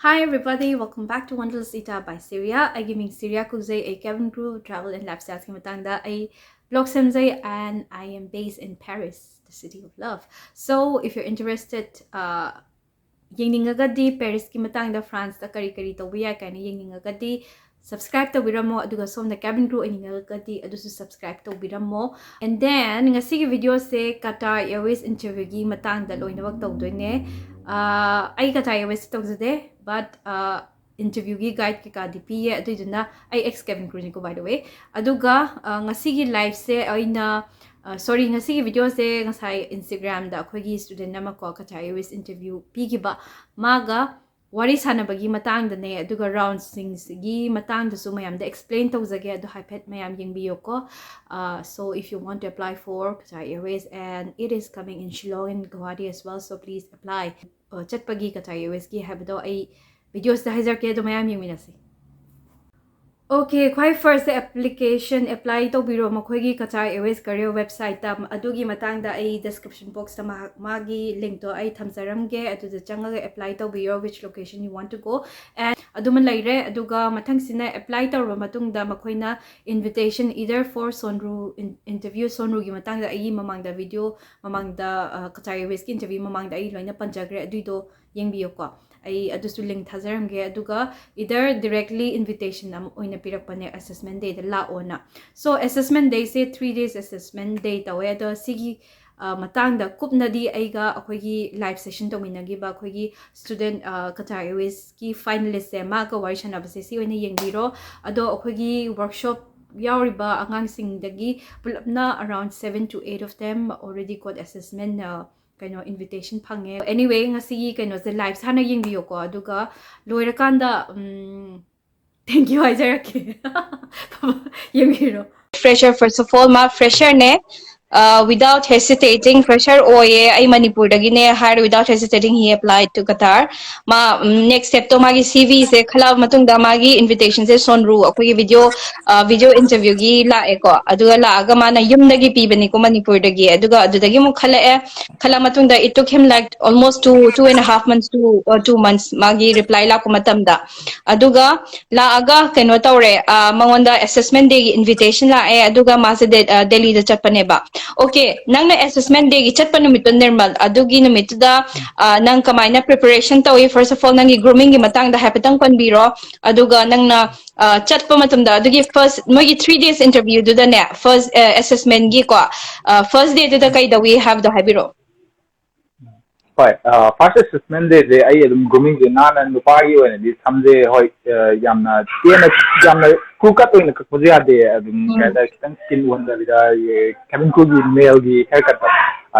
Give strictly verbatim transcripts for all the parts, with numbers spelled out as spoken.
Hi everybody, welcome back to Wanderlust Ita by Syria. ꯑꯩꯒꯤ ꯃꯤꯡ Syria ꯀꯧꯖꯩ꯫ ꯑꯩ cabin crew, travel and lifestyles ꯀꯤ ꯃꯇꯥꯡꯗ ꯑꯩ blog ꯁꯦꯝꯖꯩ, and I am based in Paris, the city of love. So if you're interested, uh, ꯌꯦꯡꯅꯤꯡꯉꯒꯗꯤ, ꯄꯦꯔꯤꯁꯀꯤ ꯃꯇꯥꯡꯗ, ꯐ꯭ꯔꯥꯟꯁꯇ ꯀꯔꯤ ꯀꯔꯤ ꯇꯧꯕ ꯌꯥꯏ ꯀꯥꯏꯅ ꯌꯦꯡꯅꯤꯡꯉꯒꯗꯤ subscribe ꯇꯧꯕꯤꯔꯝꯃꯣ, ꯑꯗꯨꯒ ꯁꯣꯝꯗ cabin crew ꯑꯣꯏꯅꯤꯡꯉꯒꯗꯤ ꯑꯗꯨꯁꯨ subscribe ꯇꯧꯕꯤꯔꯝꯃꯣ꯫ And then ꯉꯁꯤꯒꯤ video ꯁꯦ Qatar Airways interview ꯒꯤ ꯃꯇꯥꯡꯗ ꯂꯣꯏꯅꯃꯛ ꯇꯧꯗꯣꯏꯅꯦ꯫ ꯑꯥ, ꯑꯩ Qatar Airways ꯇ ꯇꯧꯖꯗꯦ, but ꯑꯥ, interview ꯒꯤ guide ꯀꯩꯀꯥꯗꯤ ꯄꯤꯌꯦ꯫ ꯑꯗꯨꯏꯗꯨꯅ ꯑꯩ ex cabin crew ꯅꯤꯀꯣ, by the way꯫ ꯑꯗꯨꯒ ꯑꯥ, ꯉꯁꯤꯒꯤ live ꯁꯦ ꯑꯩꯅ, ꯑꯥ, sorry, ꯉꯁꯤꯒꯤ video ꯁꯦ ꯉꯁꯥꯏ Instagram ꯗ ꯑꯩꯈꯣꯏꯒꯤ student ꯑꯃꯀꯣ, Qatar Airways interview ꯄꯤꯈꯤꯕ, ꯃꯥꯒ ꯋꯥꯔꯤ ꯁꯥꯟꯅꯕꯒꯤ ꯃꯇꯥꯡꯗꯅꯦ, ꯑꯗꯨꯒ round ꯁꯤꯡꯁꯤꯒꯤ ꯃꯇꯥꯡꯗꯁꯨ ꯃꯌꯥꯝꯗ explain ꯇꯧꯖꯒꯦ꯫ ꯑꯗꯨ ꯍꯥꯏꯐꯦꯠ ꯃꯌꯥꯝ ꯌꯦꯡꯕꯤꯌꯣꯀꯣ꯫ Uh, so if you want to apply for Qatar Airways, and it is coming in Shillong and Guwahati as well, so please apply. Uh, ꯆꯠꯄꯒꯤ Qatar Airways ꯀꯤ ꯍꯥꯏꯕꯗꯣ ꯑꯩ videos ꯇ ꯍꯥꯏꯖꯔꯛꯀꯦ, ꯑꯗꯣ ꯃꯌꯥꯝ ꯌꯦꯡꯃꯤꯟꯅꯁꯤ꯫ Okay, ꯈ꯭ꯋꯥꯏ first application apply ꯇꯧꯕꯤꯔꯣ ꯃꯈꯣꯏꯒꯤ Qatar Airways career website ꯇ꯫ ꯑꯗꯨꯒꯤ ꯃꯇꯥꯡꯗ ꯑꯩ description box ꯇ ꯃꯍꯥꯛ, ꯃꯥꯒꯤ link ꯇꯣ ꯑꯩ ꯊꯝꯖꯔꯝꯒꯦ, ꯑꯗꯨꯗ ꯆꯪꯉꯒ apply ꯇꯧꯕꯤꯔꯣ, which location you want to go꯫ And ꯑꯗꯨꯃ ꯂꯩꯔꯦ꯫ ꯑꯗꯨꯒ ꯃꯊꯪꯁꯤꯅ apply ꯇꯧꯔꯕ ꯃꯇꯨꯡꯗ ꯃꯈꯣꯏꯅ invitation either for Sonru in-, interview, Sonru ꯒꯤ ꯃꯇꯥꯡꯗ ꯑꯩꯒꯤ ꯃꯃꯥꯡꯗ video, ꯃꯃꯥꯡꯗ, ꯑ, Qatar Airways ꯀꯤ interview ꯃꯃꯥꯡꯗ ꯑꯩ ꯂꯣꯏꯅ ꯄꯟꯖꯈ꯭ꯔꯦ, ꯑꯗꯨꯏꯗꯣ ꯌꯦꯡꯕꯤꯌꯨꯀꯣ꯫ ꯑꯩ ꯑꯗꯨꯁꯨ link ꯊꯥꯖꯔꯝꯒꯦ꯫ ꯑꯗꯨꯒ either directly invitation ꯑꯃ ꯑꯣꯏꯅ ꯄꯤꯔꯛꯄꯅꯦ, assessment day ꯗ ꯂꯥꯛꯑꯣꯅ꯫ So assessment day ꯁꯦ three days assessment day ꯇꯧꯋꯦ꯫ ꯑꯗꯣ ꯁꯤꯒꯤ, ꯑ, ꯃꯇꯥꯡꯗ ꯀꯨꯞꯅꯗꯤ ꯑꯩꯒ ꯑꯩꯈꯣꯏꯒꯤ live session ꯇꯧꯃꯤꯟꯅꯈꯤꯕ ꯑꯩꯈꯣꯏꯒꯤ student, ꯑ, Qatar Airways ꯀꯤ finalist ꯁꯦ, ꯃꯥꯒ ꯋꯥꯔꯤ ꯁꯥꯟꯅꯕꯁꯦ ꯁꯤ ꯑꯣꯏꯅ ꯌꯦꯡꯕꯤꯔꯣ꯫ ꯑꯗꯣ ꯑꯩꯈꯣꯏꯒꯤ workshop ꯌꯥꯎꯔꯤꯕ ꯑꯉꯥꯡꯁꯤꯡꯗꯒꯤ ꯄꯨꯂꯞꯅ around seven to eight of them already got assessment, ꯑ, ꯀꯩꯅꯣ, invitation ꯐꯪꯉꯦ꯫ Anyway, ꯉꯁꯤꯒꯤ ꯀꯩꯅꯣꯁꯦ, live ꯁꯦ ꯍꯥꯟꯅ ꯌꯦꯡꯕꯤꯌꯣꯀꯣ, ꯑꯗꯨꯒ ꯂꯣꯏꯔꯀꯥꯟꯗ, ꯎꯝ, thank you ꯍꯥꯏꯖꯔꯛꯀꯦ꯫ ꯌꯦꯡꯕꯤꯔꯣ꯫ Fresher, first of all, ꯃꯥ fresher ꯅꯦ꯫ Uh, without hesitating, fresher ꯑꯣꯏꯌꯦ, ꯑꯩ ꯃꯅꯤꯄꯨꯔꯗꯒꯤꯅꯦ ꯍꯥꯏꯔ, without hesitating he applied to Qatar. ꯃꯥ next step ꯇꯣ ꯃꯥꯒꯤ C V ꯁꯦ ꯈꯜꯂꯛꯑꯕ ꯃꯇꯨꯡꯗ ꯃꯥꯒꯤ invitation ꯁꯦ ꯁꯣꯟꯔꯨ, ꯑꯩꯈꯣꯏꯒꯤ video video interview ꯒꯤ ꯂꯥꯛꯑꯦꯀꯣ꯫ ꯑꯗꯨꯒ ꯂꯥꯛꯑꯒ ꯃꯥꯅ ꯌꯨꯝꯗꯒꯤ ꯄꯤꯕꯅꯤꯀꯣ, ꯃꯅꯤꯄꯨꯔꯗꯒꯤ꯫ ꯑꯗꯨꯒ ꯑꯗꯨꯗꯒꯤ ꯑꯃꯨꯛ ꯈꯜꯂꯛꯑꯦ꯫ ꯈꯜꯂ ꯃꯇꯨꯡꯗ it took him like almost two two and a half months to or two months ꯃꯥꯒꯤ reply ꯂꯥꯛꯄ ꯃꯇꯝꯗ꯫ ꯑꯗꯨꯒ ꯂꯥꯛꯑꯒ ꯀꯩꯅꯣ ꯇꯧꯔꯦ, ꯑ, ꯃꯉꯣꯟꯗ assessment day ꯒꯤ invitation ꯂꯥꯛꯑꯦ꯫ ꯑꯗꯨꯒ ꯃꯥꯁꯦ ꯗꯦ-, ꯑ, ꯗꯦꯜꯂꯤꯗ ꯆꯠꯄꯅꯦꯕ꯫ Okay, ꯅꯪꯅ assessment day ꯒꯤ ꯆꯠꯄ ꯅꯨꯃꯤꯠꯇꯣ, ꯅꯤꯔꯃꯜ, ꯑꯗꯨꯒꯤ ꯅꯨꯃꯤꯠꯇꯨꯗ, ꯑ, ꯅꯪ ꯀꯃꯥꯏꯅ preparation ꯇꯧꯏ? First of all, ꯅꯪꯒꯤ grooming ꯒꯤ ꯃꯇꯥꯡꯗ ꯍꯥꯏꯐꯦꯠꯇꯪ ꯄꯟꯕꯤꯔꯣ꯫ ꯑꯗꯨꯒ ꯅꯪꯅ, ꯑ, ꯆꯠꯄ ꯃꯇꯝꯗ ꯑꯗꯨꯒꯤ first, ꯃꯣꯏꯒꯤ three days interview ꯗꯨꯗꯅꯦ, first, ꯑ, assessment ꯒꯤꯀꯣ, ꯑ, first day ꯗꯨꯗ ꯀꯩꯗꯧꯏ ꯍꯥꯏꯕꯗꯣ ꯍꯥꯏꯕꯤꯔꯛꯑꯣ꯫ ꯍꯣꯏ, first assessment day ꯁꯦ ꯑꯩ ꯑꯗꯨꯝ grooming ꯁꯦ ꯅꯥꯟꯅ, ꯅꯨꯄꯥꯒꯤ ꯑꯣꯏꯅꯗꯤ ꯁꯝꯁꯦ, ꯍꯣꯏ, ꯑ, ꯌꯥꯝꯅ ꯇꯦꯟꯅ, ꯌꯥꯝꯅ crew cut ꯑꯣꯏꯅ ꯀꯛꯄꯁꯨ ꯌꯥꯗꯦ, ꯑꯗꯨꯝ ꯀꯩ ꯎꯝ, ꯍꯥꯏꯇꯥꯔꯦ, ꯈꯤꯇꯪ skin ꯎꯍꯟꯗꯕꯤꯗ, ꯑꯩ cabin crew ꯒꯤ male ꯒꯤ hair cut ꯇꯣ,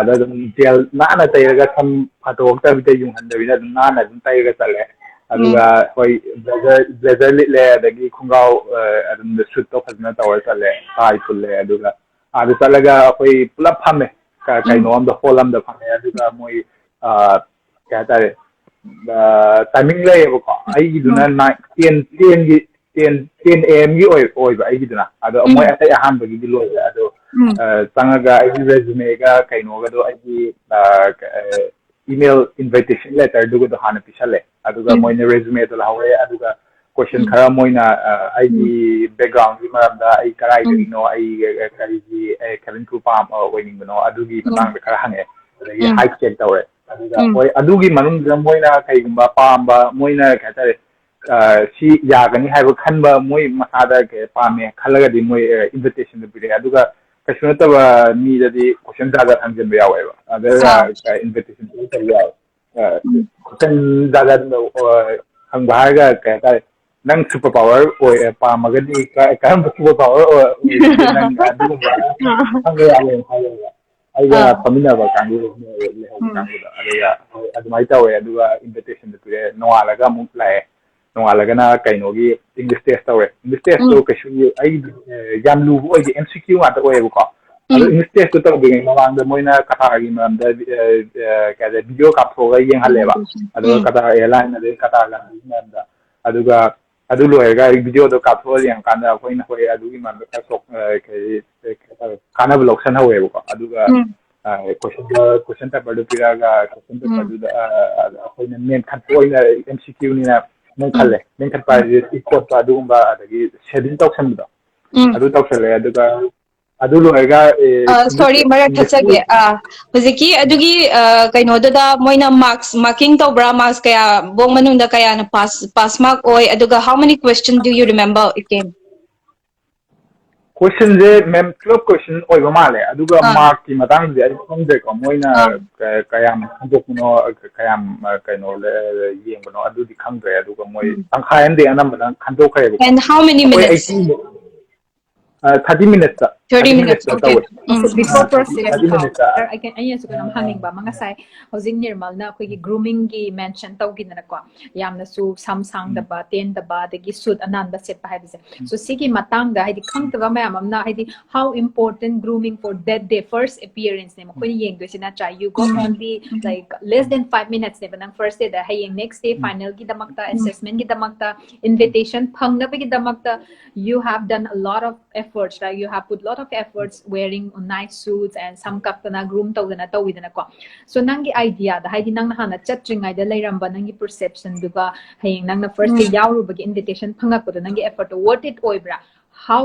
ꯑꯗ ꯑꯗꯨꯝ gel ꯅꯥꯟꯅ ꯇꯩꯔꯒ, ꯁꯝ ꯐꯥꯠꯇꯣꯛꯇꯕꯤꯗ, ꯌꯨꯡꯍꯟꯗꯕꯤꯗ ꯑꯗꯨꯝ ꯅꯥꯟꯅ ꯑꯗꯨꯝ ꯇꯩꯔꯒ ꯆꯠꯂꯦ꯫ ꯑꯗꯨꯒ ꯎꯝ, ꯍꯣꯏ, blazer, blazer ꯂꯤꯠꯂꯦ, ꯑꯗꯒꯤ ꯈꯣꯡꯒ꯭ꯔꯥꯎ, ꯑ, ꯑꯗꯨꯝ suit ꯇꯣ ꯐꯖꯅ ꯇꯧꯔ ꯆꯠꯂꯦ, tie ꯄꯨꯜꯂꯦ, ꯑꯗꯨꯒ ꯑꯥꯗ ꯆꯠꯂꯒ ꯑꯩꯈꯣꯏ ꯄꯨꯂꯞ ꯐꯝꯃꯦ꯫ ꯀ-, ꯀꯩꯅꯣ ꯎꯝ, ꯑꯝꯗ, hall ꯑꯝꯗ ꯐꯝꯃꯦ꯫ ꯑꯗꯨꯒ ꯃꯣꯏ, ꯑ, ꯀꯩ ꯍꯥꯏꯇꯥꯔꯦ, ꯑ, timing ꯂꯩꯌꯦꯕꯀꯣ꯫ ꯑꯩꯒꯤꯗꯨꯅ ꯎꯝ, nine, ten, ten ꯒꯤ, ten, ten A M ꯒꯤ ꯑꯣꯏ-, ꯑꯣꯏꯕ ꯑꯩꯒꯤꯗꯨꯅ꯫ ꯑꯗꯣ ꯃꯣꯏ ꯎꯝ, ꯑꯇꯩ ꯑꯍꯥꯟꯕꯒꯤꯗꯤ ꯂꯣꯏꯔꯦ꯫ ꯑꯗꯣ, ꯎꯝ, ꯑ, ꯆꯪꯉꯒ ꯑꯩꯒꯤ resume ꯒ ꯀꯩꯅꯣꯒꯗꯣ, ꯑꯩꯒꯤ, ꯑ, ꯀ-, ꯑ, email invitation letter ꯗꯨꯒꯗꯣ ꯍꯥꯟꯅ ꯄꯤꯁꯜꯂꯦ꯫ ꯑꯗꯨꯒ ꯎꯝ, ꯃꯣꯏꯅ resume ꯗꯣ ꯂꯧꯍꯧꯔꯦ꯫ ꯑꯗꯨꯒ question ꯎꯝ, ꯈꯔ ꯃꯣꯏꯅ, ꯑ, ꯎꯝ, ꯑꯩꯒꯤ background ꯒꯤ ꯃꯔꯝꯗ, ꯑꯩ ꯎꯝ, ꯀꯗꯥꯏꯗꯒꯤꯅꯣ, ꯑꯩ, ꯑ, ꯀꯔꯤꯒꯤ, ꯑ, cabin crew ꯄꯥꯝ-, ꯑ, ꯑꯣꯏꯅꯤꯡꯕꯅꯣ, ꯑꯗꯨꯒꯤ ꯎꯝ, ꯃꯇꯥꯡꯗ ꯈꯔ ꯍꯪꯉꯛꯑꯦ꯫ ꯑꯗꯒꯤ ꯎꯝ, height check ꯇꯧꯔꯦ꯫ ꯑꯗꯨꯒ ꯎꯝ, ꯍꯣꯏ, ꯑꯗꯨꯒꯤ ꯃꯅꯨꯡꯗ ꯃꯣꯏꯅ ꯀꯩꯒꯨꯝꯕ ꯄꯥꯝꯕ, ꯃꯣꯏꯅ ꯀꯩ ꯍꯥꯏꯇꯥꯔꯦ, ꯑ, ꯁꯤ ꯌꯥꯒꯅꯤ ꯍꯥꯏꯕ ꯈꯟꯕ, ꯃꯣꯏ ꯃꯁꯥꯗ ꯀꯩ ꯄꯥꯝꯃꯦ ꯈꯜꯂꯒꯗꯤ ꯃꯣꯏ, ꯑ, invitation ꯗꯨ ꯄꯤꯔꯛꯑꯦ꯫ ꯑꯗꯨꯒ ꯀꯩꯁꯨ ꯅꯠꯇꯕ ꯃꯤꯗꯗꯤ question ꯖꯥꯠ ꯖꯥꯠ ꯍꯪꯖꯟꯕ ꯌꯥꯎꯋꯦꯕ꯫ ꯑꯗ, ꯑꯥ, ꯑ, invitation ꯄꯤꯔꯛꯇꯕ ꯌꯥꯎꯋꯦ꯫ ꯑ, ꯎꯝ, question ꯖꯥꯠ ꯖꯥꯠ, ꯑ, ꯍꯪꯕ ꯍꯥꯏꯔꯒ ꯀꯩ ꯍꯥꯏꯇꯥꯔꯦ, "ꯅꯪ super power ꯑꯣꯏ, ꯑ, ꯄꯥꯝꯃꯒꯗꯤ ꯀ-, ꯀꯔꯝꯕ super power ꯑꯣꯏ-, ꯑꯣꯏꯒꯦ ꯅꯪ?" ꯑꯗꯨꯒꯨꯝꯕ ꯑꯥ, ꯍꯪꯕ ꯌꯥꯎꯋꯦ ꯍꯥꯏꯌꯦꯕ꯫ ꯑꯩꯒ ꯑꯥ, ꯐꯝꯃꯤꯟꯅꯕ ꯀꯥꯡꯕꯨ, ꯂꯩꯍꯧꯕ ꯎꯝ, ꯀꯥꯡꯕꯨꯗꯣ꯫ ꯑꯗꯨꯒ ꯍꯣꯏ, ꯑꯗꯨꯃꯥꯏꯅ ꯇꯧꯋꯦ꯫ ꯑꯗꯨꯒ invitation ꯗꯨ ꯄꯤꯔꯛꯑꯦ꯫ ꯅꯣꯡꯉꯥꯜꯂꯒ ꯑꯃꯨꯛ ꯂꯥꯛꯑꯦ꯫ ꯅꯣꯡꯉꯥꯜꯂꯒꯅ ꯀꯩꯅꯣꯒꯤ English test ꯇꯧꯔꯦ꯫ English test ꯇꯣ ꯎꯝ, ꯀꯩꯁꯨ ꯑꯩ, ꯑ, ꯌꯥꯝ ꯂꯨꯕ ꯑꯣꯏꯗꯦ, M C Q ꯉꯥꯛꯇ ꯑꯣꯏꯌꯦꯕꯀꯣ꯫ ꯑꯗꯣ ꯎꯝ꯫ ꯏꯟꯁꯇꯦꯖꯇꯨ ꯇꯧꯗ꯭ꯔꯤꯉꯩ ꯃꯃꯥꯡꯗ ꯃꯣꯏꯅ ꯀꯇꯥꯔꯒꯤ ꯃꯔꯝꯗ, ꯑ, ꯑ, ꯀꯩ ꯍꯥꯏꯇꯥꯔꯦ, ꯚꯤꯗꯤꯑꯣ ꯀꯥꯞꯊꯣꯛꯑꯒ ꯌꯦꯡꯍꯜꯂꯦꯕ꯫ ꯎꯝ꯫ ꯑꯗꯨꯒ ꯎꯝ꯫ ꯀꯇꯥꯔ ꯑꯦꯌꯔꯂꯥꯏꯟ ꯑꯗꯩ ꯀꯇꯥꯔ ꯂꯝꯕꯤꯒꯤ ꯃꯔꯝꯗ꯫ ꯑꯗꯨꯒ ꯑꯗꯨ ꯂꯣꯏꯔꯒ ꯚꯤꯗꯤꯑꯣꯗꯣ ꯀꯥꯞꯊꯣꯛꯑ ꯌꯦꯡꯉꯀꯥꯟꯗ ꯑꯩꯈꯣꯏꯅ ꯍꯣꯏ ꯑꯗꯨꯒꯤ ꯃꯔꯝꯗ ꯈꯔ ꯁꯣꯛ-, ꯑ, ꯀꯩ, ꯀꯩ ꯍꯥꯏꯇꯥꯔꯦ, ꯀꯥꯟꯅꯕ ꯂꯧꯁꯟꯍꯧꯋꯦꯕꯀꯣ꯫ ꯑꯗꯨꯒ, ꯎꯝ꯫ ꯑ, ꯀꯣꯏꯁꯟꯗꯣ, ꯀꯣꯏꯁꯟ ꯄꯦꯄꯔꯗꯨ ꯄꯤꯔꯛꯑꯒ ꯀꯣꯏꯁꯟ ꯎꯝ꯫ ꯄꯦꯄꯔꯗꯨꯗ, ꯑ, ꯑ, ꯑꯩꯈꯣꯏꯅ ꯃꯦꯟꯈꯠꯄ ꯑꯣꯏꯅ ꯑꯦꯝ ꯁꯤ ꯀ꯭ꯌꯨꯅꯤꯅ ꯎꯝ꯫ ꯃꯦꯟꯈꯠꯄ ꯍꯥꯏꯁꯦ ꯏ ꯈꯣꯠꯄ ꯑꯗꯨꯒꯨꯝꯕ ꯑꯗꯒꯤ ꯁꯦꯗꯤꯡ ꯇꯧꯁꯟꯕꯗꯣ ꯎꯝ꯫ ꯑꯗꯨ ꯇꯧꯁꯜꯂꯛꯑꯦ꯫ ꯑꯗꯨꯒ ꯑꯗꯨ ꯂꯣꯏꯔꯒ, ꯑꯦ, ꯑ, ꯁꯣꯔꯤ, ꯃꯔꯛ ꯊꯠꯆꯒꯦ꯫ ꯑ, ꯍꯧꯖꯤꯛꯀꯤ ꯑꯗꯨꯒꯤ, ꯑ, ꯀꯩꯅꯣꯗꯨꯗ ꯃꯣꯏꯅ ꯃꯥꯔꯛꯁ, ꯃꯥꯔꯀꯤꯡ ꯇꯧꯕ꯭ꯔꯥ? ꯃꯥꯔꯛꯁ ꯀꯌꯥꯐꯧ ꯃꯅꯨꯡꯗ ꯀꯌꯥꯅ ꯄꯥꯁ, ꯄꯥꯁ ꯃꯥꯔꯛ ꯑꯣꯏ? ꯑꯗꯨꯒ how many question do you remember it came? ꯀꯣꯏꯁꯟꯁꯦ, ꯃꯦꯝ, ꯇꯨꯌꯦꯜꯐ ꯀꯣꯏꯁꯟ ꯑꯣꯏꯕ ꯃꯥꯜꯂꯦ꯫ ꯑꯗꯨꯒ ꯑꯥ꯫ ꯃꯥꯔꯛꯀꯤ ꯃꯇꯥꯡꯗꯗꯤ ꯑꯩ ꯈꯪꯗ꯭ꯔꯦꯀꯣ, ꯃꯣꯏꯅ ꯑꯥ꯫ ꯀ-, ꯀꯌꯥꯝ ꯈꯟꯗꯣꯛꯄꯅꯣ, ꯀꯌꯥꯝ, ꯑ, ꯀꯩꯅꯣ, ꯂꯦ-, ꯌꯦꯡꯕꯅꯣ, ꯑꯗꯨꯗꯤ ꯈꯪꯗ꯭ꯔꯦ꯫ ꯑꯗꯨꯒ ꯃꯣꯏ ꯎꯝ꯫ ꯇꯪꯈꯥꯏ ꯑꯃꯗꯤ ꯑꯅꯝꯕꯅ ꯈꯟꯗꯣꯛꯈ꯭ꯔꯦꯕꯀꯣ꯫ And how many ꯑꯩꯈꯣꯏ minutes? ꯑꯩꯠꯇꯤꯟ, ꯑ, ꯊꯥꯔꯇꯤ ꯃꯤꯅꯤꯠꯁꯇ, ꯊꯥꯔꯇꯤ ꯊꯥꯔꯇꯤ ꯃꯤꯅꯤꯠꯁ, ꯃꯤꯅꯤꯠꯁꯇ ꯑꯣꯀꯦ꯫ ꯇꯧꯋꯦ꯫ Um. Before uh, thirty, proceeding, thirty ꯃꯤꯅꯤꯠꯁꯇ꯫ Sir, ꯑꯩ ꯀꯩ-, ꯑꯩꯅꯁꯨ ꯀꯩꯅꯣꯝ ꯍꯪꯅꯤꯡꯕ ꯑꯃ, ꯉꯁꯥꯏ ꯍꯧꯖꯤꯛ ꯅꯤꯔꯃꯜꯅ ꯑꯩꯈꯣꯏꯒꯤ ꯒ꯭ꯔꯨꯃꯤꯡꯒꯤ ꯃꯦꯟꯁꯟ ꯇꯧꯈꯤꯗꯅꯀꯣ, ꯌꯥꯝꯅꯁꯨ ꯁꯝ ꯎꯝ꯫ ꯁꯥꯡꯗꯕ, ꯇꯦꯟꯗꯕ, ꯑꯗꯒꯤ ꯁꯨꯠ ꯑꯅꯥꯟꯕ ꯁꯦꯠꯄ ꯍꯥꯏꯕꯁꯦ꯫ ꯎꯝ꯫ So, ꯁꯤꯒꯤ ꯃꯇꯥꯡꯗ, ꯍꯥꯏꯗꯤ, ꯎꯝ꯫ ꯈꯪꯗꯕ ꯃꯌꯥꯝ ꯑꯃꯅ, ꯍꯥꯏꯗꯤ, how important grooming for that day, first appearance ꯅꯦ ꯎꯝ꯫ ꯃꯈꯣꯏꯅ ꯌꯦꯡꯗꯣꯏꯁꯤ, ꯅꯠꯇ꯭ꯔꯥ? You go um. Only, um. Like, less than five minutes ꯅꯦꯕ ꯅꯪ first day ꯗ, ꯍꯌꯦꯡ next day ꯎꯝ꯫ Final ꯒꯤꯗꯃꯛꯇ, ꯎꯝ꯫ Assessment ꯒꯤꯗꯃꯛꯇ, invitation ꯐꯪꯅꯕꯒꯤꯗꯃꯛꯇ, you have done a lot of efforts, right? You have put lot of efforts wearing nice suits and some ꯀꯛꯇꯅ, groom ꯇꯧꯗꯅ ꯇꯧꯋꯤꯗꯅꯀꯣ꯫ So, ꯅꯪꯒꯤ idea ꯗ, ꯍꯥꯏꯗꯤ, ꯅꯪꯅ ꯍꯥꯟꯅ ꯆꯠꯇ꯭ꯔꯤꯉꯩꯗ ꯂꯩꯔꯝꯕ ꯅꯪꯒꯤ perception ꯗꯨꯒ ꯍꯌꯦꯡ ꯅꯪꯅ first day ꯎꯝ꯫ ꯌꯥꯎꯔꯨꯕꯒꯤ invitation ꯐꯪꯉꯛꯄꯗꯣ, ꯅꯪꯒꯤ effort ꯇꯣ worth it ꯑꯣꯏꯕ꯭ꯔꯥ? How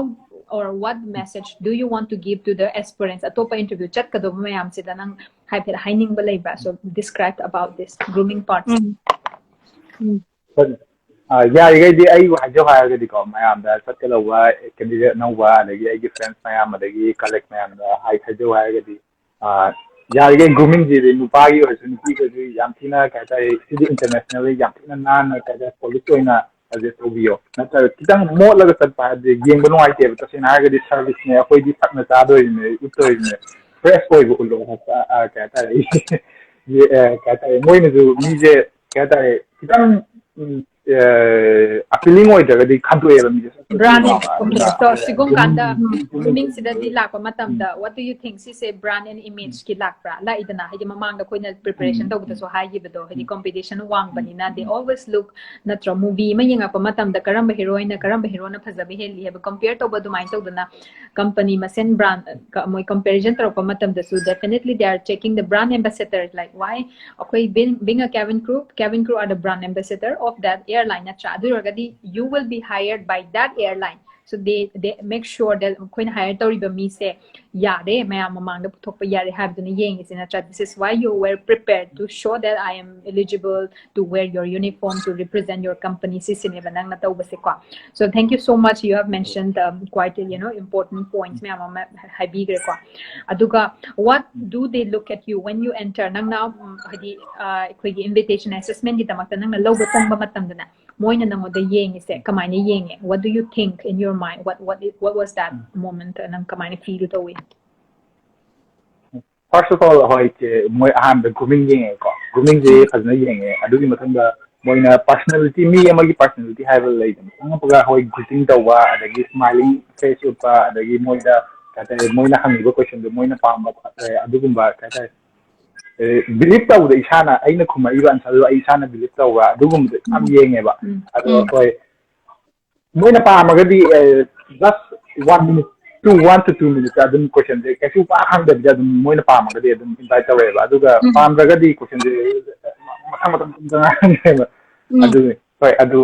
or what message do you want to give to the aspirants? ꯑꯇꯣꯞꯄ interview ꯆꯠꯀꯗꯧꯕ ꯃꯌꯥꯝꯁꯤꯗ ꯅꯪ ꯍꯥꯏꯐꯦꯠ ꯍꯥꯏꯅꯤꯡꯕ ꯂꯩꯕ꯭ꯔꯥ? So, describe about this grooming part. ꯎꯝ꯫ ꯎꯝ꯫ ꯍꯣꯏ꯫ ꯑ, ꯌꯥꯔꯤꯈꯩꯗꯤ ꯑꯩꯕꯨ ꯍꯥꯏꯖꯧ ꯍꯥꯏꯔꯒꯗꯤꯀꯣ, ꯃꯌꯥꯝꯗ ꯆꯠꯀꯗꯧꯕ candidate ꯑꯅꯧꯕ, ꯑꯗꯒꯤ ꯑꯩꯒꯤ friends ꯃꯌꯥꯝ, ꯑꯗꯒꯤ colleague ꯃꯌꯥꯝꯗ ꯍꯥꯏ-, ꯍꯥꯏꯖꯧ ꯍꯥꯏꯔꯒꯗꯤ, ꯑ, ꯌꯥꯔꯤꯈꯩ grooming ꯁꯤꯗꯤ ꯅꯨꯄꯥꯒꯤ ꯑꯣꯏꯔꯁꯨ ꯅꯨꯄꯤꯒꯤ ꯑꯣꯏꯔꯁꯨ ꯌꯥꯝ ꯊꯤꯅ, ꯀꯩ ꯍꯥꯏꯇꯥꯔꯦ, ꯁꯤꯗꯤ internationally ꯌꯥꯝ ꯊꯤꯅ ꯅꯥꯟꯅ, ꯀꯩ ꯍꯥꯏꯇꯥꯔꯦ, polish ꯑꯣꯏꯅ ꯑꯗꯨ ꯇꯧꯕꯤꯌꯣ꯫ ꯅꯠꯇ꯭ꯔꯒ ꯈꯤꯇꯪ ꯃꯣꯠꯂꯒ ꯆꯠꯄ ꯍꯥꯏꯕꯗꯤ ꯌꯦꯡꯕ ꯅꯨꯡꯉꯥꯏꯇꯦꯕ꯫ ꯇꯁꯦꯡꯅ ꯍꯥꯏꯔꯒꯗꯤ service ꯅꯦ, ꯑꯩꯈꯣꯏꯗꯤ ꯁꯛꯅ ꯆꯥꯗꯣꯔꯤꯕꯅꯦ, ꯎꯠꯇꯣꯔꯤꯕꯅꯦ, fresh ꯑꯣꯏꯕ ꯎꯠꯂꯣ꯫ ꯑ, ꯑ, ꯀꯩ ꯍꯥꯏꯇꯥꯔꯦ, ꯌꯦ-, ꯑ, ꯀꯩ ꯍꯥꯏꯇꯥꯔꯦ, ꯃꯣꯏꯅꯁꯨ ꯃꯤꯁꯦ, ꯀꯩ ꯍꯥꯏꯇꯥꯔꯦ, ꯈꯤꯇꯪ, ꯎꯝ, ꯑꯄꯤꯂꯤꯡ ꯑꯣꯏꯗ꯭ꯔꯒꯗꯤ ꯈꯟꯗꯣꯛꯑꯦꯕ ꯃꯤꯁꯦ꯫ Brand image ꯀꯨꯝꯕꯗ꯫ So, ꯁꯤꯒꯨꯝ ꯀꯥꯟꯗ grooming ꯁꯤꯗꯗꯤ ꯂꯥꯛꯄ ꯃꯇꯝꯗ, what do you think? ꯁꯤꯁꯦ brand and image ꯀꯤ ꯂꯥꯛꯄ꯭ꯔꯥ? ꯂꯥꯛꯏꯗꯅ, ꯍꯥꯏꯗꯤ ꯃꯃꯥꯡꯗ ꯑꯩꯈꯣꯏꯅ preparation ꯇꯧꯕꯗꯁꯨ ꯍꯥꯏꯈꯤꯕꯗꯣ, ꯍꯥꯏꯗꯤ competition ꯋꯥꯡꯕꯅꯤꯅ, they always look, ꯅꯠꯇ꯭ꯔꯣ? Movie ꯑꯃ ꯌꯦꯡꯉꯛꯄ ꯃꯇꯝꯗ ꯀꯔꯝꯕ heroine ꯅ ꯀꯔꯝꯕ hero ꯅ ꯐꯖꯕ ꯍꯦꯜꯂꯤ ꯍꯥꯏꯕ compare ꯇꯧꯕ ꯑꯗꯨꯃꯥꯏꯅ ꯇꯧꯗꯅ, company ꯃꯁꯦꯟ brand, ꯃꯣꯏ comparison ꯇꯧꯔꯛꯄ ꯃꯇꯝꯗꯁꯨ, definitely they are checking the brand ambassador, like, why ꯑꯩꯈꯣꯏ being, being a cabin crew, cabin crew are the brand ambassador of that airline, ꯅꯠꯇ꯭ꯔꯥ? ꯑꯗꯨ ꯑꯣꯏꯔꯒꯗꯤ you will be hired by that airline. So they, they make sure that ꯑꯩꯈꯣꯏꯅ hire ꯇꯧꯔꯤꯕ ꯃꯤꯁꯦ ꯌꯥꯔꯦ, ꯃꯌꯥꯝ ꯃꯃꯥꯡꯗ ꯄꯨꯊꯣꯛꯄ ꯌꯥꯔꯦ ꯍꯥꯏꯕꯗꯨꯅ ꯌꯦꯡꯉꯤꯁꯦ, ꯅꯠꯇ꯭ꯔꯥ? This is why you were prepared to show that I am eligible to wear your uniform to represent your company, ꯁꯤꯁꯤꯅꯦꯕ ꯅꯪꯅ ꯇꯧꯕꯁꯦꯀꯣ꯫ So thank you so much, you have mentioned, um, quite a, you know, important points ꯃꯌꯥꯝ ꯑꯃ ꯍꯥꯏꯕꯤꯈ꯭ꯔꯦꯀꯣ꯫ ꯑꯗꯨꯒ what do they look at you when you enter? ꯅꯪꯅ, ꯎꯝ, ꯍꯥꯏꯗꯤ, ꯑ, ꯑꯩꯈꯣꯏꯒꯤ invitation assessment ꯀꯤꯗꯃꯛꯇ ꯅꯪꯅ ꯂꯧꯕ ꯆꯪꯕ ꯃꯇꯝꯗꯅꯦ, ꯃꯣꯏꯅ ꯅꯪꯉꯣꯟꯗ ꯌꯦꯡꯉꯤꯁꯦ ꯀꯃꯥꯏꯅ ꯌꯦꯡꯉꯦ? What do you think in your mind? What, what, what was that moment? ꯅꯪ ꯀꯃꯥꯏꯅ feel ꯇꯧꯏ? First of all, ꯍꯣꯏ ꯏꯆꯦ, ꯃꯣꯏ ꯑꯍꯥꯟꯕ grooming ꯌꯦꯡꯉꯦꯀꯣ꯫ Grooming ꯁꯦ ꯐꯖꯅ ꯌꯦꯡꯉꯦ꯫ ꯑꯗꯨꯒꯤ ꯃꯊꯪꯗ ꯃꯣꯏꯅ personality, ꯃꯤ ꯑꯃꯒꯤ personality ꯍꯥꯏꯕ ꯂꯩꯗꯅ, ꯆꯪꯉꯛꯄꯒ ꯍꯣꯏ greeting ꯇꯧꯕ, ꯑꯗꯒꯤ smiling face ꯎꯠꯄ, ꯑꯗꯒꯤ ꯃꯣꯏꯗ ꯀꯩ ꯍꯥꯏꯇꯥꯔꯦ, ꯃꯣꯏꯅ ꯍꯪꯉꯤꯕ question ꯗꯣ ꯃꯣꯏꯅ ꯄꯥꯝꯕ, ꯑꯦ, ꯑꯗꯨꯒꯨꯝꯕ ꯀꯩ ꯍꯥꯏꯇꯥꯔꯦ, believe ꯇꯧꯕꯗ, ꯏꯁꯥꯅ, ꯑꯩꯅ ꯈꯨꯝꯃꯛꯏꯕ answer ꯗꯣ ꯑꯩ ꯏꯁꯥꯅ believe ꯇꯧꯕ, ꯑꯗꯨꯒꯨꯝꯕꯗꯣ ꯌꯥꯝ ꯌꯦꯡꯉꯦꯕ꯫ ꯑꯗꯣ ꯍꯣꯏ, ꯃꯣꯏꯅ ꯄꯥꯝꯃꯒꯗꯤ, ꯑꯦ, just one minute, two, one to two minutes ꯑꯗꯨꯝ question ꯁꯦ ꯀꯩꯁꯨ ꯄꯥꯛ ꯍꯪꯗꯕꯤꯗ ꯑꯗꯨꯝ ꯃꯣꯏꯅ ꯄꯥꯝꯃꯒꯗꯤ ꯑꯗꯨꯝ invite ꯇꯧꯔꯛꯑꯦꯕ꯫ ꯑꯗꯨꯒ ꯄꯥꯝꯗ꯭ꯔꯒꯗꯤ question ꯁꯦ ꯃꯊꯪ ꯃꯊꯪ ꯃꯊꯪ ꯃꯊꯪ ꯍꯪꯉꯦꯕ꯫ ꯑꯗꯨꯅꯤ꯫ ꯍꯣꯏ, ꯑꯗꯨ,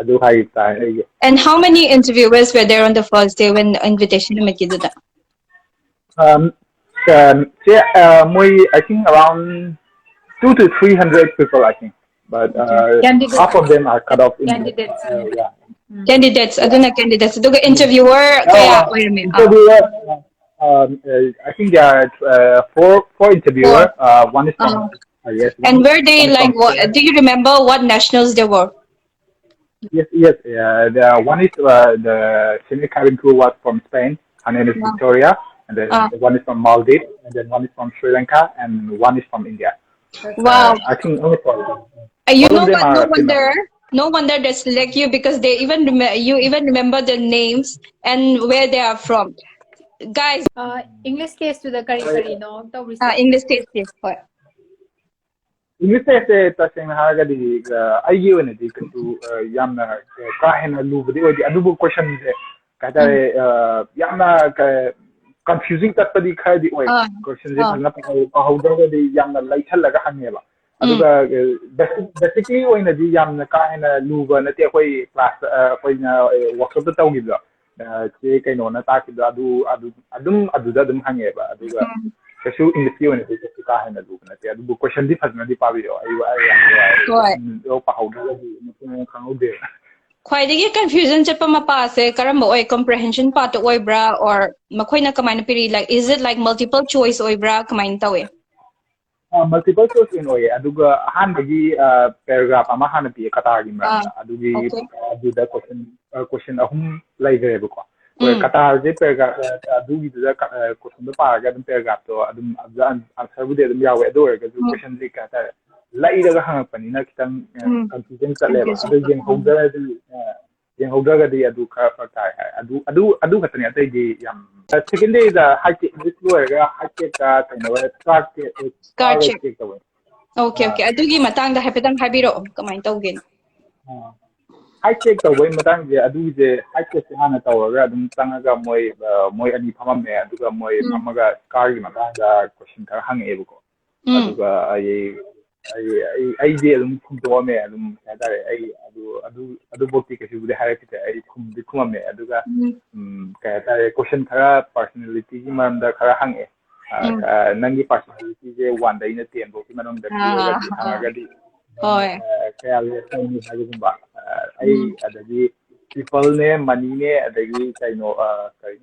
ꯑꯗꯨ ꯍꯥꯏꯇꯥꯔꯦ ꯑꯩꯒꯤ꯫ And how many interviewers were there on the first day when invitation ꯅꯨꯃꯤꯠꯀꯤꯗꯨꯗ? Um, um, yeah, uh, ꯃꯣꯏ, I think around two to three hundred people, I think. But uh, Candidates. Half of them are cut off in Candidates. Uh, yeah. Candidates, ꯑꯗꯨꯅ candidates. ꯑꯗꯨꯒ interviewer ꯀꯌꯥ ꯑꯣꯏꯔꯝꯃꯤ? ꯑꯥ. Interviewer, uh, um, uh, I think there are uh, four, four interviewer. Uh, one is from, uh, yes, one And is, were they one is like, from what, do you remember what nationals they were? Yes, yes. Uh, the one is uh, the senior cabin crew was from Spain. Her name is Victoria, and then Ah. one is from Maldives, and then one is from Sri Lanka, and one is from India. Wow. Uh, I think only four. Uh, you All of know them what, are no female. wonder, No wonder they select you because they even rem- you even remember the names and where they are from. Guys, ꯑ, English test ꯇꯨꯗ ꯀꯔꯤ ꯀꯔꯤꯅꯣ ꯇꯧꯔꯤꯁꯦ? uh, English test, yes, ꯍꯣꯏ. English test ꯁꯦ ꯇꯁꯦꯡꯅ ꯍꯥꯏꯔꯒꯗꯤ ꯑ, ꯑꯩꯒꯤ ꯑꯣꯏꯅꯗꯤ ꯀꯩꯁꯨ ꯑ, ꯌꯥꯝꯅ ꯑ, ꯀꯥ ꯍꯦꯟꯅ ꯂꯨꯕꯗꯤ ꯑꯣꯏꯗꯦ, ꯑꯗꯨꯕꯨ question ꯁꯦ ꯀꯩ ꯍꯥꯏꯇꯥꯔꯦ, ꯑ, ꯌꯥꯝꯅ ꯀ- confusing ꯆꯠꯄꯗꯤ ꯈꯔꯗꯤ ꯑꯣꯏ꯫ ꯑꯥ, Question ꯁꯦ ꯑꯥ. ꯐꯖꯅ ꯄꯥꯍꯧ- ꯄꯥꯍꯧꯗ꯭ꯔꯒꯗꯤ ꯌꯥꯝꯅ ꯂꯩꯁꯜꯂꯒ ꯍꯪꯉꯦꯕ꯫ ꯎꯝ. ꯑꯗꯨꯒ basic basically ꯑꯣꯏꯅꯗꯤ ꯌꯥꯝꯅ ꯀꯥ ꯍꯦꯟꯅ ꯂꯨꯕ ꯅꯠꯇꯦ꯫ ꯑꯩꯈꯣꯏ class ꯑ, ꯑꯩꯈꯣꯏꯅ workshop ꯇ ꯇꯧꯈꯤꯕꯗꯣ, ꯑ, ꯆꯦ ꯀꯩꯅꯣꯅ ꯇꯥꯛꯈꯤꯕꯗꯣ ꯑꯗꯨ ꯑꯗꯨ ꯑꯗꯨꯝ ꯑꯗꯨꯗ ꯑꯗꯨꯝ ꯍꯪꯉꯦꯕ꯫ ꯑꯗꯨꯒ ꯎꯝ. ꯀꯩꯁꯨ English ꯀꯤ ꯑꯣꯏꯅꯗꯤ ꯀꯩꯁꯨ ꯀꯥ ꯍꯦꯟꯅ ꯂꯨꯕ ꯅꯠꯇꯦ, ꯑꯗꯨꯕꯨ question ꯗꯤ ꯐꯖꯅꯗꯤ ꯄꯥꯕꯤꯌꯣ꯫ ꯑꯩ ꯑꯩ ꯌꯥꯝ ꯅꯨꯡꯉꯥꯏꯔꯦ꯫ ꯍꯣꯏ. Question ꯗꯣ ꯄꯥꯍꯧꯗ꯭ꯔꯒꯗꯤ ꯃꯄꯨꯡ ꯈꯪꯍꯧꯗꯦꯕ꯫ ꯈ꯭ꯋꯥꯏꯗꯒꯤ confusion ꯆꯠꯄ ꯃꯄꯥꯁꯦ ꯀꯔꯝꯕ ꯑꯣꯏ? Comprehension part ꯇ ꯑꯣꯏꯕ꯭ꯔꯥ, or ꯃꯈꯣꯏꯅ ꯀꯃꯥꯏꯅ ꯄꯤꯔꯤ? Like, is it like multiple choice ꯑꯣꯏꯕ꯭ꯔꯥ, ꯀꯃꯥꯏꯅ ꯇꯧꯏ? ꯑ, multiple choice ꯑꯣꯏꯅ ꯑꯣꯏꯌꯦ꯫ ꯑꯗꯨꯒ ꯑꯍꯥꯟꯕꯒꯤ ꯑ, paragraph ꯑꯃ ꯍꯥꯟꯅ ꯄꯤꯌꯦ ꯀꯇꯥꯔꯒꯤ ꯃꯔꯝꯗ꯫ ꯑꯥ, ꯑꯗꯨꯒꯤ okay. ꯑꯗꯨꯗ question ꯑ, question ꯑꯍꯨꯝ ꯂꯩꯈ꯭ꯔꯦꯕꯀꯣ꯫ ꯍꯣꯏ, ꯎꯝ. ꯀꯇꯥꯔꯁꯦ paragraph ꯑ, ꯑꯗꯨꯒꯤꯗꯨꯗ ꯀ- ꯑ, question ꯗꯣ ꯄꯥꯔꯒ ꯑꯗꯨꯝ paragraph ꯇꯣ ꯑꯗꯨꯝ ꯑꯗꯨꯗ answer ꯕꯨꯗꯤ ꯑꯗꯨꯝ ꯌꯥꯎꯋꯦ꯫ ꯑꯗꯨ ꯑꯣꯏꯔꯒꯁꯨ ꯎꯝ. Question ꯁꯦ ꯀꯩ ꯍꯥꯏꯇꯥꯔꯦ, ꯂꯩꯔꯒ ꯍꯪꯉꯛꯄꯅꯤꯅ ꯈꯤꯇꯪ ꯑ, ꯎꯝ. Confusion ꯆꯠꯂꯦꯕ꯫ Confusion ꯑꯗꯨ ꯆꯠꯄ. ꯌꯦꯡꯍꯧꯗ꯭ꯔꯒꯗꯤ ꯑ, ꯌꯦꯡꯍꯧꯗ꯭ꯔꯒꯗꯤ ꯑꯗꯨ ꯈꯔ ꯐꯔꯛ ꯇꯥꯏ ꯍꯥꯏ꯫ ꯑꯗꯨ ꯑꯗꯨ ꯑꯗꯨ ꯈꯛꯇꯅꯤ, ꯑꯇꯩꯗꯤ ꯌꯥꯝ꯫ Second day ꯗ height check, English ꯂꯣꯏꯔꯒ height check ꯀ ꯀꯩꯅꯣꯒ scar check, Scar check. Check ꯇꯧꯋꯦ꯫ Okay, okay. ꯑꯗꯨꯒꯤ ꯃꯇꯥꯡꯗ ꯍꯥꯏꯐꯦꯠꯇꯪ ꯍꯥꯏꯕꯤꯔꯛꯑꯣ, ꯀꯃꯥꯏꯅ ꯇꯧꯒꯦꯅ? ꯑ, Height check ꯇꯧꯕꯒꯤ ꯃꯇꯥꯡꯁꯦ, ꯑꯗꯨꯒꯤꯁꯦ height check ꯁꯦ ꯍꯥꯟꯅ ꯇꯧꯔꯒ ꯑꯗꯨꯝ ꯆꯪꯉꯒ ꯃꯣꯏ ꯑ, ꯃꯣꯏ ꯑꯅꯤ ꯐꯝꯃꯝꯃꯦ꯫ ꯑꯗꯨꯒ ꯃꯣꯏ ꯎꯝ. ꯐꯝꯃꯒ scar ꯒꯤ ꯃꯇꯥꯡꯗ question ꯈꯔ ꯍꯪꯉꯛꯑꯦꯕꯀꯣ꯫ ꯎꯝ. ꯑꯗꯨꯒ ꯑꯩ ꯑꯩ ꯑꯩ ꯑꯩꯗꯤ ꯑꯗꯨꯝ ꯈꯨꯝꯗꯣꯛꯑꯝꯃꯦ꯫ ꯑꯗꯨꯝ ꯀꯩ ꯍꯥꯏꯇꯥꯔꯦ, ꯑꯩ ꯑꯗꯨ ꯑꯗꯨ ꯑꯗꯨꯐꯧꯗꯤ ꯀꯩꯁꯨꯕꯨꯗꯤ ꯍꯥꯏꯔꯛꯈꯤꯗ꯭ꯔꯦ꯫ ꯑꯩ ꯈꯨꯝꯗꯤ ꯈꯨꯝꯃꯝꯃꯦ꯫ ꯑꯗꯨꯒ ꯎꯝ. ꯎꯝ, ꯀꯩ ꯍꯥꯏꯇꯥꯔꯦ, question ꯈꯔ personality ꯒꯤ ꯃꯔꯝꯗ ꯈꯔ ꯍꯪꯉꯛꯑꯦ꯫ ꯑ, ꯎꯝ. ꯑ, ꯅꯪꯒꯤ personality ꯁꯦ one ꯗꯩꯅ ten ꯐꯧꯒꯤ ꯃꯅꯨꯡꯗ ꯑꯥ, ꯄꯤꯔꯒꯗꯤ ꯑꯥ. ꯍꯪꯉꯒꯗꯤ ꯍꯣꯏ. ꯑ, ꯀꯌꯥ ꯂꯦꯁ ꯇꯧꯅꯤ ꯍꯥꯏꯕꯒꯨꯝꯕ꯫ ꯑ, ꯑꯩ ꯎꯝ. ꯑꯗꯒꯤ people ꯅꯦ, money ꯅꯦ, ꯑꯗꯒꯤ ꯀꯩꯅꯣ, ꯑ, ꯀꯩ,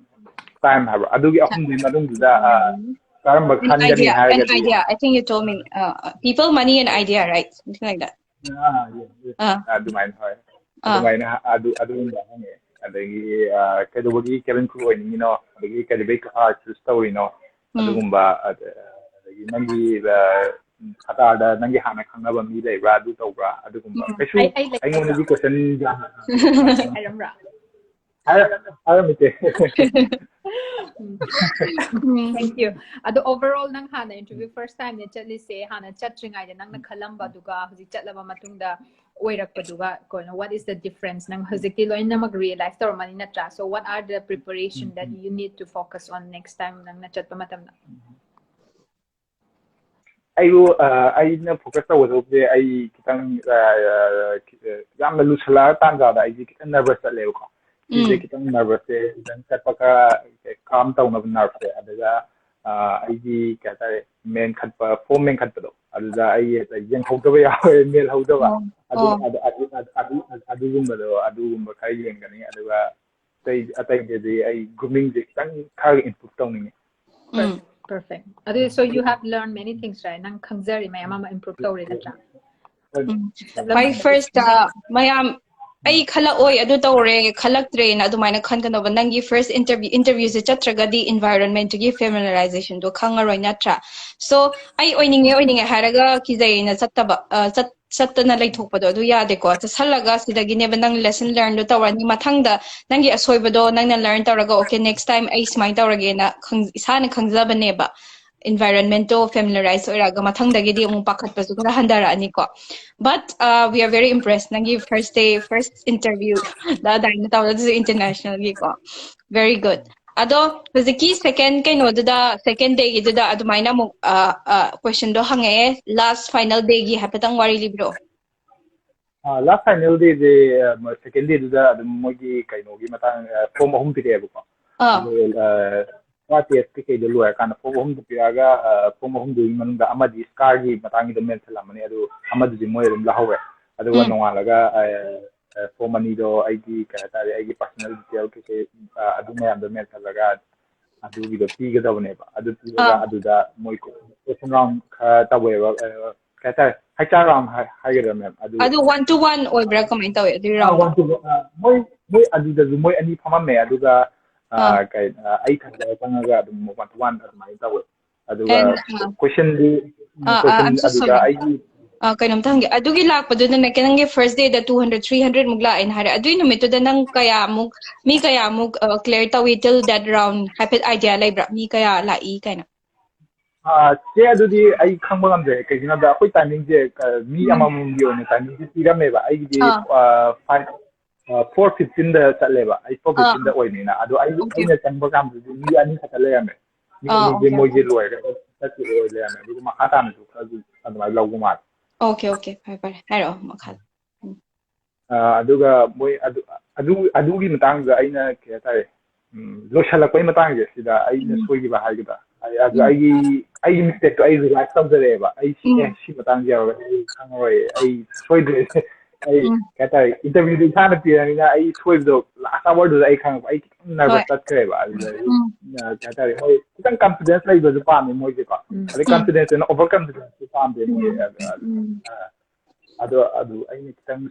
time ꯍꯥꯏꯕ, ꯑꯗꯨꯒꯤ ꯑꯍꯨꯝꯗꯨꯒꯤ ꯃꯅꯨꯡꯗꯨꯗ ꯑ, ꯎꯝ. ꯀꯔꯝꯕ An ꯈꯟꯒꯅꯤ idea, an ꯍꯥꯏꯔꯒꯗꯤ idea. I think you told me, uh, people, money and idea, right? Something like that. Ah, yes, yes. ꯑꯥ. ꯑꯗꯨꯃꯥꯏꯅ ꯍꯣꯏ꯫ ꯑꯥ. ꯑꯗꯨꯃꯥꯏꯅ ꯑꯗꯨ ꯑꯗꯨꯒꯨꯝꯕ ꯍꯪꯉꯦ꯫ ꯑꯗꯒꯤ ꯑ, ꯀꯩꯗꯧꯕꯒꯤ cabin crew ꯑꯣꯏꯅꯤꯡꯉꯤꯅꯣ, ꯑꯗꯒꯤ ꯀꯩꯗꯧꯕꯒꯤ ꯀꯇꯥꯔ choose ꯇꯧꯔꯤꯅꯣ, ꯎꯝ. ꯑꯗꯨꯒꯨꯝꯕ꯫ ꯑꯗ- ꯑꯗꯒꯤ ꯅꯪꯒꯤ ꯑ, ꯎꯝ, ꯀꯇꯥꯔꯗ ꯅꯪꯒꯤ ꯍꯥꯟꯅ ꯈꯪꯅꯕ ꯃꯤ ꯂꯩꯕ꯭ꯔꯥ, ꯑꯗꯨ ꯇꯧꯕ꯭ꯔꯥ, ꯑꯗꯨꯒꯨꯝꯕ? ꯎꯝ, ꯀꯩꯁꯨ ꯑꯩ- ꯑꯩ ꯂꯩꯇꯕ꯭ꯔꯥ? ꯑꯩꯉꯣꯟꯗꯗꯤ ꯀꯣꯏꯁꯟ ꯌꯥꯝ ꯍꯥꯏꯔꯝꯕ꯭ꯔꯥ? ꯍꯥꯏꯔꯝꯃꯤꯁꯦ꯫ Thank you. ꯑꯗꯣ overall ꯅꯪ ꯍꯥꯟꯅ interview first time ꯅꯦ ꯆꯠꯂꯤꯁꯦ, ꯍꯥꯟꯅ ꯆꯠꯇ꯭ꯔꯤꯉꯩꯗ ꯅꯪꯅ ꯈꯜꯂꯝꯕꯗꯨꯒ ꯍꯧꯖꯤꯛ ꯆꯠꯂꯕ ꯃꯇꯨꯡꯗ ꯑꯣꯏꯔꯛꯄꯗꯨꯒ ꯀꯩꯅꯣ, what is the difference? ꯅꯪ ꯍꯧꯖꯤꯛꯇꯤ ꯂꯣꯏꯅꯃꯛ realize ꯇꯧꯔꯝꯃꯅꯤ ꯅꯠꯇ꯭ꯔꯥ? So what are the preparation that you need to focus on next time ꯅꯪꯅ ꯆꯠꯄ ꯃꯇꯝꯗ? ꯑꯩꯕꯨ ꯑ, ꯑꯩꯅ focus ꯇꯧꯒꯗꯧꯕꯁꯦ ꯑꯩ ꯈꯤꯇꯪ ꯑ, ꯑ, ꯌꯥꯝꯅ ꯂꯨꯁꯜꯂꯛꯑ ꯇꯥꯟꯖꯥꯗ ꯑꯩꯁꯦ ꯈꯤꯇꯪ nervous ꯆꯠꯂꯦꯕꯀꯣ꯫ ꯁꯤꯁꯦ ꯎꯝ. ꯈꯤꯇꯪ nervous ꯁꯦ ꯈꯤꯇꯪ ꯆꯠꯄ ꯈꯔ calm ꯇꯧꯅꯕ nerve ꯁꯦ, ꯑꯗꯨꯒ ꯑ, ꯑꯩꯒꯤ ꯀꯩ ꯍꯥꯏꯇꯥꯔꯦ, ꯃꯦꯟꯈꯠꯄ, form ꯃꯦꯟꯈꯠꯄꯗꯣ, ꯑꯗꯨꯗ ꯑꯩ ꯌꯦꯡꯍꯧꯗꯕ ꯌꯥꯎꯋꯦ, ꯃꯦꯜꯍꯧꯗꯕ꯫ ꯑꯣ, ꯑꯗꯨ ꯑꯣ. ꯑꯗꯨ- ꯑꯗꯨ- ꯑꯗꯨ- ꯑꯗꯨ- ꯑꯗꯨꯒꯨꯝꯕꯗꯣ, ꯑꯗꯨꯒꯨꯝꯕ ꯈꯔ ꯌꯦꯡꯒꯅꯤ꯫ ꯑꯗꯨꯒ ꯑꯇꯩ ꯑꯇꯩꯗꯗꯤ ꯑꯩ grooming ꯁꯦ ꯈꯤꯇꯪ ꯈꯔ improve ꯇꯧꯅꯤꯡꯉꯦ꯫ ꯎꯝ. Perfect. ꯑꯗꯨ so you have learned many things, right? ꯅꯪ ꯈꯪꯖꯔꯤ ꯃꯌꯥꯝ ꯑꯃ improve ꯇꯧꯔꯦ ꯅꯠꯇ꯭ꯔꯥ? ꯎꯝ. ꯈ꯭ꯋꯥꯏ first ꯃꯌꯥꯝ ꯑꯩ ꯈꯜꯂꯛꯑꯣꯏ, ꯑꯗꯨ ꯇꯧꯔꯦ, ꯈꯜꯂꯛꯇ꯭ꯔꯦꯅ ꯑꯗꯨꯃꯥꯏꯅ ꯈꯟꯒꯅꯣꯕ꯫ ꯅꯪꯒꯤ first interview, interview ꯁꯦ ꯆꯠꯇ꯭ꯔꯒꯗꯤ environment ꯇꯨꯒꯤ familiarization ꯗꯣ ꯈꯪꯉꯔꯣꯏ ꯅꯠꯇ꯭ꯔꯥ? So ꯑꯩ ꯑꯣꯏꯅꯤꯡꯉꯦ ꯑꯣꯏꯅꯤꯡꯉꯦ ꯍꯥꯏꯔꯒ ꯀꯤꯖꯩꯅ ꯆꯠꯇꯕ, ꯑ, ꯆꯠ ꯆꯠꯇꯅ ꯂꯩꯊꯣꯛꯄꯗꯣ ꯑꯗꯨ ꯌꯥꯗꯦꯀꯣ꯫ ꯆꯠꯁꯜꯂꯒ ꯁꯤꯗꯒꯤꯅꯦꯕ ꯅꯪ lesson learn ꯗꯣ ꯇꯧꯔꯅꯤ꯫ ꯃꯊꯪꯗ ꯅꯪꯒꯤ ꯑꯁꯣꯏꯕꯗꯣ ꯅꯪꯅ learn ꯇꯧꯔꯒ, okay, next time ꯑꯩ ꯁꯨꯃꯥꯏꯅ ꯇꯧꯔꯒꯦꯅ ꯈꯪ- ꯏꯁꯥꯅ ꯈꯪꯖꯕꯅꯦꯕ꯫ Environment ꯇꯣ familiarize ꯑꯣꯏꯔꯒ ꯃꯊꯪꯗꯒꯤꯗꯤ ꯑꯃꯨꯛ ꯄꯥꯈꯠꯄꯁꯨ ꯈꯔ ꯍꯟꯊꯔꯛꯑꯅꯤꯀꯣ꯫ But uh, we are very impressed. ꯅꯪꯒꯤ first day, first interview ꯗ ꯑꯗꯨꯃꯥꯏꯅ ꯇꯧꯔ, ꯑꯗꯨꯁꯨ international ꯒꯤꯀꯣ꯫ Very good. ꯑꯗꯣ ꯍꯧꯖꯤꯛꯀꯤ second ꯀꯩꯅꯣꯗꯨꯗ, second day ꯒꯤꯗꯨꯗ ꯑꯗꯨꯃꯥꯏꯅ ꯑꯃꯨꯛ ꯑ, ꯑ, question ꯗꯣ ꯍꯪꯉꯛꯑꯦ, last final day ꯒꯤ ꯍꯥꯏꯐꯦꯠꯇꯪ ꯋꯥꯔꯤ ꯂꯤꯕꯤꯔꯛꯑꯣ꯫ ꯑ, last final day ꯁꯦ, ꯑ, ꯃ- second day ꯗꯨꯗ ꯑꯗꯨꯝ ꯃꯣꯏꯒꯤ ꯀꯩꯅꯣꯒꯤ ꯃꯇꯥꯡ, ꯑ, form ꯑꯍꯨꯝ ꯄꯤꯔꯛꯑꯦꯕꯀꯣ꯫ ꯑꯥ. ꯑꯗꯨ, ꯑ, ꯁ꯭ꯀꯥꯔ ꯇꯦꯁ ꯀꯩꯀꯩꯗꯣ ꯂꯣꯏꯔꯀꯥꯟꯗ form ꯑꯍꯨꯝꯗꯣ ꯄꯤꯔꯛꯑꯒ, ꯑ, form ꯑꯍꯨꯝꯗꯨꯒꯤ ꯃꯅꯨꯡꯗ ꯑꯃꯗꯤ ꯁ꯭ꯀꯥꯔꯒꯤ ꯃꯇꯥꯡꯒꯤꯗꯣ ꯃꯦꯟꯁꯜꯂꯝꯃꯅꯤ, ꯑꯗꯨ ꯑꯃꯗꯨꯗꯤ ꯃꯣꯏ ꯑꯗꯨꯝ ꯂꯧꯍꯧꯔꯦ꯫ ꯑꯗꯨꯒ ꯎꯝ. ꯅꯣꯡꯉꯥꯜꯂꯒ, ꯑ, ꯑ, form ꯑꯅꯤꯗꯣ ꯑꯩꯒꯤ ꯀꯩ ꯍꯥꯏꯇꯥꯔꯦ, ꯑꯩꯒꯤ personal detail ꯀꯩꯀꯩ, ꯑ, ꯑꯗꯨ ꯃꯌꯥꯝꯗꯣ ꯃꯦꯟꯁꯜꯂꯒ ꯑꯗꯨꯒꯤꯗꯣ ꯄꯤꯒꯗꯕꯅꯦꯕ꯫ ꯑꯗꯨ ꯄꯤꯔꯒ ꯑꯥ. ꯑꯗꯨꯗ ꯃꯣꯏ question round ꯈꯔ ꯇꯧꯋꯦꯕ, ꯑ, ꯀꯩ ꯍꯥꯏꯇꯥꯔꯦ, HR round ꯍꯥꯏ- ꯍꯥꯏꯒꯗ꯭ꯔꯥ, ma'am? ꯑꯗꯨ ꯑꯗꯨ one to one ꯑꯣꯏꯕ꯭ꯔꯥ, ꯀꯃꯥꯏꯅ ꯇꯧꯋꯤ ꯑꯗꯨꯒꯤ ꯑ, round? One to one, ꯑ, ꯃꯣꯏ ꯃꯣꯏ ꯑꯗꯨꯗꯁꯨ ꯃꯣꯏ ꯑꯅꯤ ꯐꯝꯃꯝꯃꯦ, ꯑꯗꯨꯒ ꯑ, ꯑꯥ. ꯀꯩ ꯑ, ꯑꯩ ꯊꯪꯅꯕ ꯆꯪꯉꯒ ꯑꯗꯨꯝ one to one ꯑꯗꯨꯃꯥꯏꯅ ꯇꯧꯋꯦ꯫ ꯑꯗꯨꯒ And, ꯑ, question D ah, ah, I'm so sorry. ꯑꯥ, ꯀꯩꯅꯣꯝꯇ ꯍꯪꯒꯦ꯫ ꯑꯗꯨꯒꯤ ꯂꯥꯛꯄꯗꯨꯗꯅꯦ, ꯅꯪꯒꯤ first day ꯗ two hundred, three hundred ꯃꯨꯛ ꯂꯥꯛꯑꯦꯅ ꯍꯥꯏꯔꯦ꯫ ꯑꯗꯨꯒꯤ ꯅꯨꯃꯤꯠꯇꯨꯗ ꯅꯪ ꯀꯌꯥꯃꯨꯛ, ꯃꯤ ꯀꯌꯥꯃꯨꯛ, ꯑ, clear ꯇꯧꯏ till that round? ꯍꯥꯏꯐꯦꯠ idea ꯂꯩꯕ꯭ꯔꯥ? ꯃꯤ ꯀꯌꯥ ꯂꯥꯛꯏ ꯀꯥꯏꯅ? ꯑꯥ, ꯆꯦ, ꯑꯗꯨꯗꯤ ꯑꯩ ꯈꯪꯕ ꯉꯝꯗ꯭ꯔꯦ꯫ ꯀꯩꯒꯤꯅꯣꯗ ꯑꯩꯈꯣꯏ timing ꯁꯦ, ꯑ, ꯃꯤ ꯎꯝ꯫ ꯑꯃꯃꯝꯒꯤ ꯑꯣꯏꯅ timing ꯁꯦ ꯄꯤꯔꯝꯃꯦꯕ꯫ ꯑꯩꯒꯤꯗꯤ, ꯑꯥ꯫ ꯑ, five, ꯑ, four fifteen ꯗ ꯆꯠꯂꯦꯕ꯫ ꯑꯩ four fifteen ꯗ ꯑꯥ꯫ ꯑꯣꯏꯕꯅꯤꯅ꯫ ꯑꯗꯣ ꯑꯩ, Okay꯫ ꯑꯩꯅ ꯆꯪꯕ ꯀꯥꯟꯗꯗꯤ ꯃꯤ ꯑꯅꯤ ꯈꯛꯇ ꯂꯩꯔꯝꯃꯦ꯫ ꯃꯤ ꯑꯥ, ꯑꯅꯤꯁꯦ okay, okay꯫ ꯃꯣꯏꯁꯦ ꯂꯣꯏꯔꯒ ꯆꯠꯈꯤꯕ ꯑꯣꯏ ꯂꯩꯔꯝꯃꯦ꯫ ꯑꯗꯨꯒ ꯃꯈꯥ ꯇꯥꯅꯁꯨ ꯈꯔꯁꯨ ꯑꯗꯨꯃꯥꯏꯅ ꯂꯧꯕ ꯃꯥꯜꯂꯦ꯫ Okay, okay꯫ ꯐꯔꯦ, ꯐꯔꯦ꯫ ꯍꯥꯏꯔꯛꯑꯣ ꯃꯈꯥ꯫ ꯎꯝ꯫ ꯑ, ꯑꯗꯨꯒ ꯃꯣꯏ ꯑꯗꯨ, ꯑꯗꯨ, ꯑꯗꯨꯒꯤ ꯃꯇꯥꯡꯗ ꯑꯩꯅ ꯀꯩ ꯍꯥꯏꯇꯥꯔꯦ, ꯎꯝ, ꯂꯣꯏꯁꯤꯜꯂꯛꯄꯩ ꯃꯇꯥꯡꯁꯦ ꯁꯤꯗ ꯑꯩꯅ ꯎꯝ꯫ ꯁꯣꯏꯈꯤꯕ ꯍꯥꯏꯒꯗ꯭ꯔꯥ? ꯑꯩ, ꯑꯗꯨ ꯎꯝ꯫ ꯑꯩꯒꯤ, ꯑꯩꯒꯤ mistake ꯇꯣ ꯑꯩ realize ꯇꯧꯖꯔꯛꯑꯦꯕ꯫ ꯑꯩ ꯁꯤ, ꯎꯝ꯫ ꯑꯦ, ꯁꯤ ꯃꯇꯥꯡꯁꯦ ꯌꯥꯎꯔꯒ ꯑꯩ ꯈꯪꯉꯔꯣꯏ, ꯑꯩ ꯁꯣꯏꯗ꯭ꯔꯦ꯫ ꯑꯩ, ꯎꯝ꯫ ꯀꯩ ꯍꯥꯏꯇꯥꯔꯦ, interview ꯗꯣ ꯏꯁꯥꯅ ꯄꯤꯔꯕꯅꯤꯅ ꯑꯩ ꯁꯣꯏꯕꯗꯣ last hour ꯗꯨꯗ ꯑꯩ ꯈꯪꯉꯛꯄ꯫ ꯑꯩ ꯈꯤꯇꯪ nervous ꯍꯣꯏ꯫ ꯆꯠꯈ꯭ꯔꯦꯕ꯫ ꯑꯗꯨꯗ ꯑꯩ, ꯎꯝ꯫ ꯑ, ꯀꯩ ꯍꯥꯏꯇꯥꯔꯦ, ꯍꯣꯏ, ꯈꯤꯇꯪ confidence ꯂꯩꯕꯁꯨ ꯄꯥꯝꯃꯦ ꯃꯣꯏꯁꯦꯀꯣ꯫ ꯎꯝ꯫ ꯑꯗꯩ ꯎꯝ꯫ Confidence ꯇꯨꯅ over confidence ꯁꯨ ꯄꯥꯝꯗꯦ ꯃꯣꯏ꯫ ꯎꯝ꯫ ꯑꯗ, ꯎꯝ꯫ ꯑ, ꯑꯗꯣ ꯑꯗꯨ ꯑꯩꯅ ꯈꯤꯇꯪ,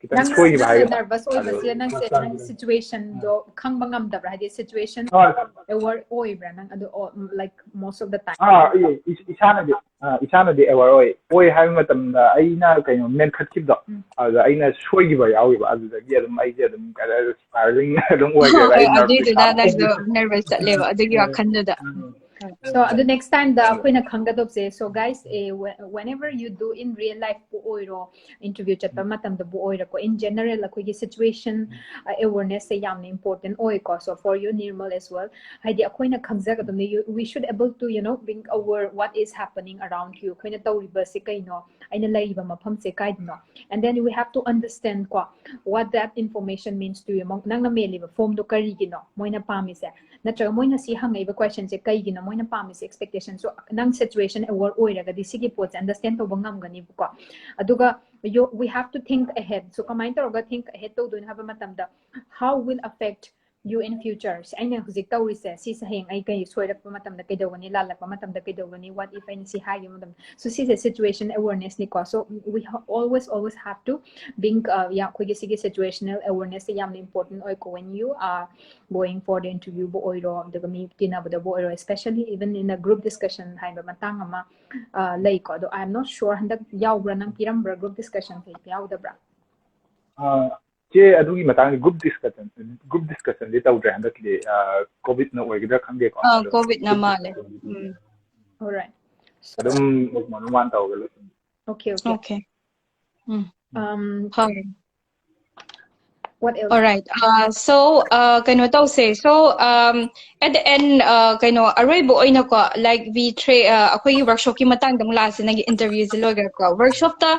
ꯈꯤꯇꯪ ꯅꯪꯅ, ꯁꯣꯏꯈꯤꯕ ꯅꯪꯅ ꯍꯥꯏꯒꯗ꯭ꯔꯥ? Nervous ꯑꯗꯣ ꯑꯣꯏꯕꯁꯦ ꯅꯪꯁꯦ, ꯅꯪ situation ꯗꯣ ꯈꯪꯕ ꯉꯝꯗꯕ꯭ꯔꯥ? ꯍꯥꯏꯗꯤ situation ꯍꯣꯏ꯫ Aware ꯑꯣꯏꯕ꯭ꯔꯥ ꯅꯪ? ꯑꯗꯣ, ꯑꯣ, like, most of the time? ꯑꯥ, ꯑꯩ, ꯏꯁ-, ꯏꯁꯥꯅꯗꯤ, ꯑꯥ, ꯏꯁꯥꯅꯗꯤ aware ꯑꯣꯏ꯫ ꯑꯣꯏ ꯍꯥꯏꯕ ꯃꯇꯝꯗ ꯑꯩꯅ ꯀꯩꯅꯣ ꯃꯦꯟꯈꯠꯈꯤꯕꯗꯣ, ꯎꯝ꯫ ꯑꯗꯨꯗ ꯑꯩꯅ ꯁꯣꯏꯈꯤꯕ ꯌꯥꯎꯈꯤꯕ꯫ ꯑꯗꯨꯗꯒꯤ ꯑꯗꯨꯝ ꯑꯩꯁꯦ ꯑꯗꯨꯝ, ꯀꯩ ꯍꯥꯏꯇꯥꯔꯦ, spiraling ꯑꯗꯨꯝ ꯑꯣꯏꯈ꯭ꯔꯦꯕ꯫ ꯍꯣꯏ, ꯑꯩ nervous ꯑꯗꯨꯏꯗꯨꯅ ꯏꯁꯥ ꯅꯪꯗꯣ nervous ꯆꯠꯂꯦꯕ, ꯑꯗꯨꯒꯤ ꯎꯝ꯫ ꯋꯥꯈꯜꯗꯨꯗ꯫ ꯎꯝ꯫ So, ꯑꯗꯨ next time ꯗ ꯑꯩꯈꯣꯏꯅ ꯈꯪꯒꯗꯧꯕꯁꯦ, so guys, A, whe-, whenever you do in real life ꯄꯨ ꯑꯣꯏꯔꯣ, interview ꯆꯠꯄ ꯃꯇꯝꯗꯕꯨ ꯑꯣꯏꯔꯣꯀꯣ, in general ꯑꯩꯈꯣꯏꯒꯤ situation, ꯑ, awareness ꯁꯦ ꯌꯥꯝꯅ important ꯑꯣꯏꯀꯣ, so for you, Nirmal, as well. ꯍꯥꯏꯗꯤ ꯑꯩꯈꯣꯏꯅ ꯈꯪꯖꯒꯗꯕꯅꯤ, you, we should able to, you know, being aware what is happening around you, ꯑꯩꯈꯣꯏꯅ ꯇꯧꯔꯤꯕꯁꯤ ꯀꯩꯅꯣ, ꯑꯩꯅ ꯂꯩꯔꯤꯕ ꯃꯐꯝꯁꯦ ꯀꯥꯏꯗꯅꯣ, and then we have to understand ꯀꯣ, what that information means to you, ꯅꯪꯅ ꯃꯦꯜꯂꯤꯕ form ꯗꯣ ꯀꯔꯤꯒꯤꯅꯣ ꯃꯣꯏꯅ ꯄꯥꯝꯃꯤꯁꯦ, ꯅꯠꯇ꯭ꯔꯒ ꯃꯣꯏꯅ ꯁꯤ ꯍꯪꯉꯛꯏꯕ question ꯁꯦ ꯀꯩꯒꯤꯅꯣ ꯃꯣꯏꯅ ꯄꯥꯝꯃꯤꯁꯦ, expectation ꯁꯨ ꯅꯪ situation aware ꯑꯣꯏꯔꯒꯗꯤ ꯁꯤꯒꯤ ꯄꯣꯠꯁꯦ understand ꯇꯧꯕ ꯉꯝꯒꯅꯤꯕꯀꯣ꯫ ꯑꯗꯨꯒ you, we have to think ahead. So ꯀꯃꯥꯏꯅ ꯇꯧꯔꯒ think ahead ꯇꯧꯗꯣꯏꯅꯣ ꯍꯥꯏꯕ ꯃꯇꯝꯗ, how will affect you in future? ꯑꯩꯅ ꯍꯧꯖꯤꯛ ꯇꯧꯔꯤꯁꯦ ꯁꯤꯁꯦ ꯍꯌꯦꯡ ꯑꯩ ꯀꯩ ꯁꯣꯏꯔꯛꯄ ꯃꯇꯝꯗ ꯀꯩꯗꯧꯒꯅꯤ, ꯂꯥꯜꯂꯛꯄ ꯃꯇꯝꯗ ꯀꯩꯗꯧꯒꯅꯤ, what if ꯑꯩꯅ ꯁꯤ ꯍꯥꯏꯈꯤꯕ ꯃꯇꯝꯗ? So ꯁꯤꯁꯦ situational awarenessꯅꯤꯀꯣ. So we always always have to being ꯑꯩꯈꯣꯏꯒꯤ ꯁꯤꯒꯤ situational awarenessꯁꯦ ꯌꯥꯝꯅ important ꯑꯣꯏꯀꯣ. When you are going for the interviewꯕꯨ ꯑꯣꯏꯔꯣ, ꯑꯗꯨꯒ ꯃꯤ ꯇꯤꯟꯅꯕꯗꯕꯨ ꯑꯣꯏꯔꯣ, especially even in a group discussion ꯍꯥꯏꯕ ꯃꯇꯥꯡ ꯑꯃ ꯂꯩꯀꯣ. ꯑꯗꯣ I am not sure ꯍꯟꯗꯛ ꯌꯥꯎꯕ꯭ꯔꯥ, ꯅꯪ ꯄꯤꯔꯝꯕ꯭ꯔꯥ group discussionꯁꯦ, ꯌꯥꯎꯗꯕ꯭ꯔꯥ? ꯆꯦ, ꯑꯗꯨꯒꯤ ꯃꯇꯥꯡꯗ group discussion, group discussionꯗꯤ ꯇꯧꯗ꯭ꯔꯦ ꯍꯟꯗꯛꯀꯤꯗꯤ. COVIDꯅ ꯑꯣꯏꯒꯗ꯭ꯔꯥ ꯈꯪꯗꯦꯀꯣ. ꯑꯥ, COVIDꯅ ꯃꯥꯜꯂꯦ. ꯎꯝ. Alright. ꯑꯗꯨꯝ one on one ꯇꯧꯔꯒ ꯂꯣꯏꯁꯤꯟ. Okay, okay. Okay. ꯎꯝ. Um, ꯐꯔꯦ. What else? Alright. Uh, so, uh, ꯀꯩꯅꯣ ꯇꯧꯁꯦ. So, um, at the end, uh, ꯀꯩꯅꯣ, ꯑꯔꯣꯏꯕ ꯑꯣꯏꯅꯀꯣ, like, we try, uh, ꯑꯩꯈꯣꯏꯒꯤ workshopꯀꯤ ꯃꯇꯥꯡꯗ ꯑꯃꯨꯛ ꯂꯥꯛꯑꯁꯦ, ꯅꯪꯒꯤ interviewꯁꯦ ꯂꯣꯏꯈ꯭ꯔꯦꯀꯣ. Workshopꯇ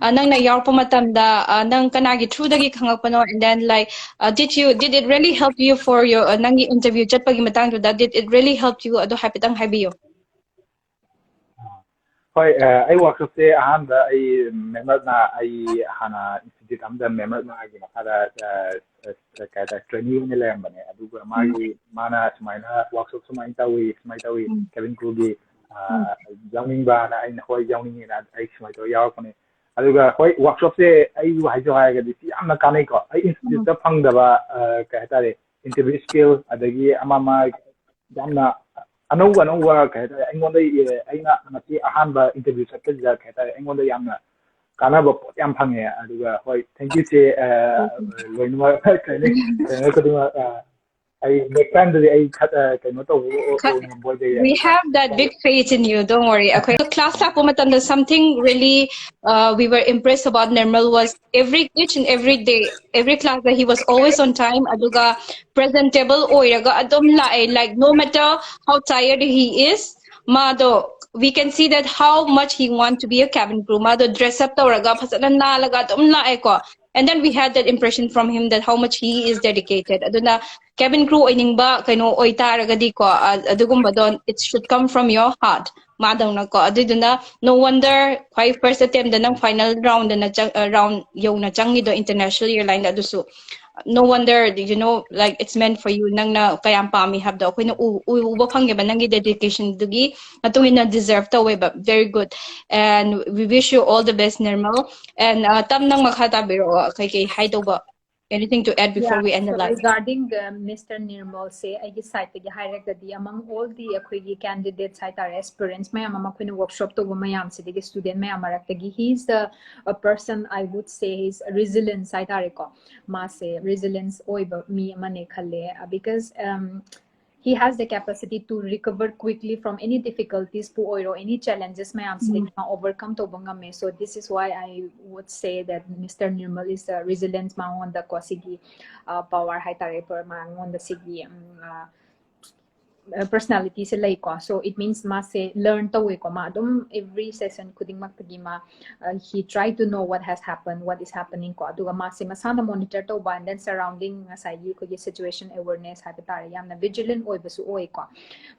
uh, ꯅꯪꯅ ꯌꯥꯎꯔꯛꯄ ꯃꯇꯝꯗ uh, ꯅꯪ ꯀꯅꯥꯒꯤ throughꯗꯒꯤ ꯈꯪꯉꯛꯄꯅꯣ? And then, like, uh, did you, did it really help you for your, uh, ꯅꯪꯒꯤ interview ꯆꯠꯄꯒꯤ ꯃꯇꯥꯡꯗꯨꯗ, did it really help you? ꯑꯗꯨ ꯍꯥꯏꯐꯦꯠꯇꯪ ꯍꯥꯏꯕꯤꯌꯨ. ꯍꯣꯏ, ꯑꯩ workshopꯁꯦ ꯑꯍꯥꯟꯕ ꯑꯩ ꯃꯦꯝ ꯔꯠꯅꯥ, ꯑꯩ ꯍꯥꯟꯅ institute ꯑꯃꯗ ꯃꯦꯝ ꯔꯠꯅꯥꯒꯤ ꯃꯈꯥꯗ ꯀꯩ ꯍꯥꯏꯇꯥꯔꯦ, trainee ꯑꯣꯏꯅ ꯂꯩꯔꯝꯕꯅꯦ. ꯑꯗꯨꯒ ꯃꯥꯒꯤ, ꯃꯥꯅ ꯁꯨꯃꯥꯏꯅ workshop ꯁꯨꯃꯥꯏꯅ ꯇꯧꯏ, ꯁꯨꯃꯥꯏꯅ ꯇꯧꯏ, cabin crewꯒꯤ ꯌꯥꯎꯅꯤꯡꯕ꯭ꯔꯥꯅ, ꯑꯩꯅ ꯍꯣꯏ ꯌꯥꯎꯅꯤꯡꯉꯦꯅ ꯑꯩ ꯁꯨꯃꯥꯏꯅ ꯇꯧꯔ ꯌꯥꯎꯔꯛꯄꯅꯦ. ꯑꯗꯨꯒ ꯍꯣꯏ, workshopꯁꯦ ꯑꯩꯕꯨ ꯍꯥꯏꯖꯧ ꯍꯥꯏꯔꯒꯗꯤ ꯁꯤ ꯌꯥꯝꯅ ꯀꯥꯟꯅꯩꯀꯣ. ꯑꯩ instituteꯇ ꯐꯪꯗꯕ ꯀꯩ ꯍꯥꯏꯇꯥꯔꯦ, interview skill, ꯑꯗꯒꯤ ꯑꯃ ꯑꯃ ꯌꯥꯝꯅ ꯑꯅꯧ ꯑꯅꯧꯕ ꯀꯩ ꯍꯥꯏꯇꯥꯔꯦ, ꯑꯩꯉꯣꯟꯗ, ꯑꯩꯅ ꯉꯁꯤ ꯑꯍꯥꯟꯕ interview ꯆꯠꯄꯁꯤꯗ ꯀꯩ ꯍꯥꯏꯇꯥꯔꯦ, ꯑꯩꯉꯣꯟꯗ ꯌꯥꯝꯅ ꯀꯥꯟꯅꯕ ꯄꯣꯠ ꯌꯥꯝ ꯐꯪꯉꯦ꯫ ꯑꯗꯨꯒ ꯍꯣꯏ, thank you ꯆꯦ, ꯂꯣꯏꯅꯃꯛ ꯀꯩꯅꯣ ꯈꯨꯗꯤꯡꯃꯛ꯫ ꯑꯩ next timeꯗꯗꯤ ꯑꯩ ꯀꯩꯅꯣ ꯇꯧꯕ ꯉꯝꯕ ꯑꯣꯏꯖꯒꯦ꯫ We have that big faith in you, don't worry. ꯑꯩꯈꯣꯏ class ꯂꯥꯛꯄ ꯃꯇꯝꯗ something really uh, we were impressed about Nirmal was every, each and every day, every class that he was always on time. ꯑꯗꯨꯒ presentable ꯑꯣꯏꯔꯒ ꯑꯗꯨꯝ ꯂꯥꯛꯑꯦ, like, no matter how tired he is, ꯃꯥꯗꯣ, we can see that how much he want to be a cabin crew. ꯃꯥꯗꯣ dress up ꯇꯧꯔꯒ ꯐꯖꯅ ꯅꯥꯜꯂꯒ ꯑꯗꯨꯝ ꯂꯥꯛꯑꯦꯀꯣ. And then we had that impression from him that how much he is dedicated. ꯑꯗꯨꯅ cabin crew ꯑꯣꯏꯅꯤꯡꯕ ꯀꯩꯅꯣ ꯑꯣꯏꯇꯥꯔꯒꯗꯤꯀꯣ, ꯑꯗꯨꯒꯨꯝꯕꯗꯣ, it should come from your heart. ꯃꯥꯗꯧꯅꯀꯣ. ꯑꯗꯨꯏꯗꯨꯅ no wonder ꯈ꯭ꯋꯥꯏ first attempt ꯅꯪ final round ꯅ ꯆꯪ round ꯌꯧꯅ ꯆꯪꯉꯤꯗꯣ international airline ꯗ, ꯑꯗꯨꯁꯨ no wonder, you know, like, it's meant for you. ꯅꯪꯅ ꯀꯌꯥꯝ ꯄꯥꯝꯃꯤ ꯍꯥꯏꯕꯗꯣ ꯑꯩꯈꯣꯏꯅ ꯎ- ꯎ- ꯎꯕ ꯐꯪꯉꯦꯕ, ꯅꯪꯒꯤ dedication ꯗꯨꯒꯤ ꯃꯇꯨꯡ ꯏꯟꯅ deserve ꯇꯧꯋꯦꯕ. Very good. And we wish you all the best, Nirmal. And uh, ꯇꯝ, ꯅꯪ ꯃꯈꯥ ꯇꯥꯕꯤꯔꯛꯑꯣ, ꯀꯩꯀꯩ ꯍꯥꯏꯗꯧꯕ? Anything to add before Yeah, we end the so live? Regarding uh, Mister Nirmal se, ꯑꯩꯒꯤ side ꯇꯒꯤ ꯍꯥꯏꯔꯒꯗꯤ, among all the ꯑꯩꯈꯣꯏꯒꯤ candidates ꯍꯥꯏꯇꯥꯔꯦ, aspirants ꯃꯌꯥꯝ ꯑꯃ ꯑꯩꯈꯣꯏꯅ workshop ꯇꯧꯕ ꯃꯌꯥꯝꯁꯤꯗꯒꯤ, student ꯃꯌꯥꯝ ꯃꯔꯛꯇꯒꯤ, he is the a person I would say is resilience ꯍꯥꯏꯇꯥꯔꯦꯀꯣ. ꯃꯥꯁꯦ resilience ꯑꯣꯏꯕ ꯃꯤ ꯑꯃꯅꯦ ꯈꯜꯂꯦ, uh, because um, he has the capacity to recover quickly from any difficulties ꯄꯨ ꯑꯣꯏꯔꯣ, any challenges ꯃꯌꯥꯝꯁꯤꯗꯒꯤ ꯃꯥ overcome ꯇꯧꯕ ꯉꯝꯃꯦ. So this is why I would say that Mister Nirmal is a resilience. ꯃꯉꯣꯟꯗ ꯀꯣ ꯁꯤꯒꯤ uh, power ꯍꯥꯏꯇꯥꯔꯦ, ꯄ- ꯃꯉꯣꯟꯗ ꯁꯤꯒꯤ um, uh, personality ꯁꯦ ꯂꯩꯀꯣ. So it means ꯃꯥꯁꯦ learn ꯇꯧꯋꯦꯀꯣ, ꯃꯥ ꯑꯗꯨꯝ every session ꯈꯨꯗꯤꯡꯃꯛꯇꯒꯤ ꯃꯥ uh, he try to know what has happened, what is happening ꯀꯣ. ꯑꯗꯨꯒ ꯃꯥꯁꯦ ꯃꯁꯥꯅ monitor ꯇꯧꯕ, and then surrounding ꯉꯁꯥꯏꯒꯤ ꯑꯩꯈꯣꯏꯒꯤ situation awareness ꯍꯥꯏꯕ ꯇꯥꯔꯦ, ꯌꯥꯝꯅ vigilant ꯑꯣꯏꯕꯁꯨ ꯑꯣꯏꯀꯣ.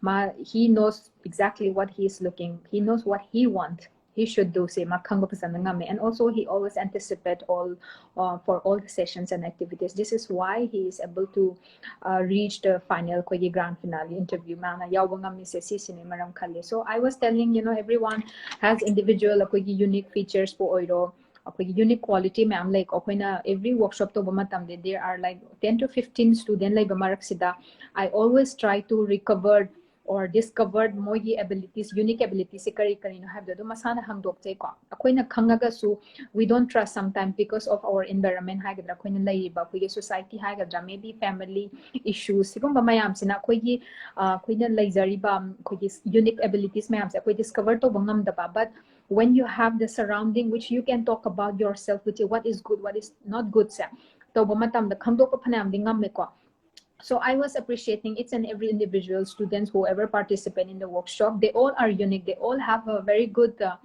ꯃꯥ he knows exactly what he is looking, he knows what he want, he should do ꯁꯦ ꯃꯥ ꯈꯪꯕ ꯐꯖꯅ ꯉꯝꯃꯦ. And also he always anticipate all uh, for all the sessions and activities. This is why he is able to uh, reach the final ꯑꯩꯈꯣꯏꯒꯤ grand finale interview ꯃꯥꯅ ꯌꯥꯎꯕ ꯉꯝꯃꯤꯁꯦ, ꯁꯤꯁꯤꯅꯦ ꯃꯔꯝ ꯈꯜꯂꯦ. So I was telling, you know, everyone has individual ꯑꯩꯈꯣꯏꯒꯤ unique features ꯄꯨ ꯑꯣꯏꯔꯣ, ꯑꯩꯈꯣꯏꯒꯤ unique quality ꯃꯌꯥꯝ ꯂꯩꯀꯣ. ꯑꯩꯈꯣꯏꯅ every workshop ꯇꯧꯕ ꯃꯇꯝꯗ there are like ten to fifteen student ꯂꯩꯕ ꯃꯔꯛꯁꯤꯗ I always try to recover or discovered ꯃꯣꯏꯒꯤ abilities, unique abilities ꯁꯦ ꯀꯔꯤ ꯀꯔꯤꯅꯣ ꯍꯥꯏꯕꯗꯣ ꯑꯗꯨꯝ ꯃꯁꯥꯅ ꯍꯪꯗꯣꯛꯆꯩꯀꯣ. ꯑꯩꯈꯣꯏꯅ ꯈꯪꯉꯒꯁꯨ we don't trust sometimes because of our environment ꯍꯥꯏꯒꯗ꯭ꯔꯥ, ꯑꯩꯈꯣꯏꯅ ꯂꯩꯔꯤꯕ ꯑꯩꯈꯣꯏꯒꯤ society ꯍꯥꯏꯒꯗ꯭ꯔꯥ, maybe family issues, ꯁꯤꯒꯨꯝꯕ ꯃꯌꯥꯝꯁꯤꯅ ꯑꯩꯈꯣꯏꯒꯤ ꯑ, ꯑꯩꯈꯣꯏꯅ ꯂꯩꯖꯔꯤꯕ ꯑꯩꯈꯣꯏꯒꯤ unique abilities ꯃꯌꯥꯝꯁꯦ ꯑꯩꯈꯣꯏ discover ꯇꯧꯕ ꯉꯝꯗꯕ. But when you have the surrounding which you can talk about yourself, which what is good, what is not good ꯁꯦ ꯇꯧꯕ ꯃꯇꯝꯗ ꯈꯪꯗꯣꯛꯄ ꯐꯅꯌꯥꯝꯗꯤ ꯉꯝꯃꯦꯀꯣ. So I was appreciating each and every individual students, whoever participate in the workshop. They all are unique. They all have a very good, uh,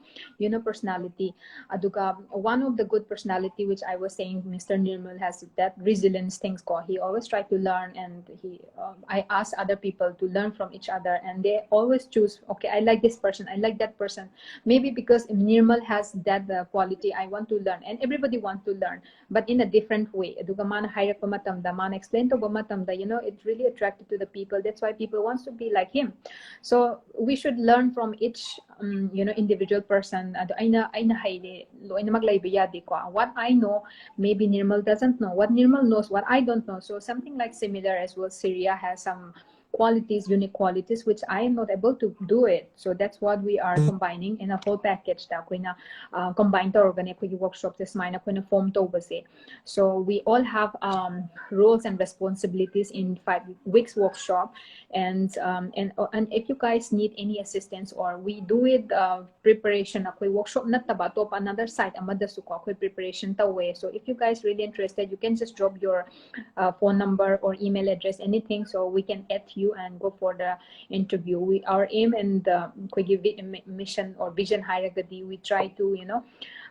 you know, personality. Aduga, one of the good personality which I was saying, Mister Nirmal has that resilience things. Ko, he always try to learn, and he, um, I ask other people to learn from each other, and they always choose, okay, I like this person, I like that person. Maybe because Nirmal has that, uh, quality, I want to learn, and everybody want to learn, but in a different way. Aduga mana ꯍꯥꯏꯔꯛꯄ ꯃꯇꯝꯗ, mana explain ꯇꯧꯕ ꯃꯇꯝꯗ, you know, it really attracted to the people. That's why people wants to be like him. So we should learn from each, um, you know, individual person. ꯑꯗꯣ ꯑꯩꯅ, ꯑꯩꯅ ꯍꯩꯔꯦ, ꯂꯣꯏꯅꯃꯛ ꯂꯩꯕ ꯌꯥꯗꯦꯀꯣ. What I know, maybe Nirmal doesn't know. What Nirmal knows, what I don't know. So something like similar as well. Syria has some qualities, unique qualities, which I am not able to do it. So that's what we are combining in a whole package. ꯗ ꯑꯩꯈꯣꯏꯅ, uh, combine ꯇꯧꯔꯒꯅꯦ ꯑꯩꯈꯣꯏꯒꯤ workshop ꯁꯦ ꯁꯨꯃꯥꯏꯅ ꯑꯩꯈꯣꯏꯅ form ꯇꯧꯕꯁꯦ. So we all have, um, roles and responsibilities in five weeks workshop, and, um, and, uh, and if you guys need any assistance, or we do it, uh, preparation, ꯑꯩꯈꯣꯏ workshop ꯅꯠꯇꯕ ꯑꯇꯣꯞꯄ another site ꯑꯃꯗꯁꯨꯀꯣ ꯑꯩꯈꯣꯏ preparation ꯇꯧꯋꯦ. So if you guys really interested, you can just drop your, uh, phone number or email address, anything, so we can add you and go for the interview. We, our aim in the ꯑꯩꯈꯣꯏꯒꯤ vi- mi- mission or vision ꯍꯥꯏꯔꯒꯗꯤ, we try to, you know,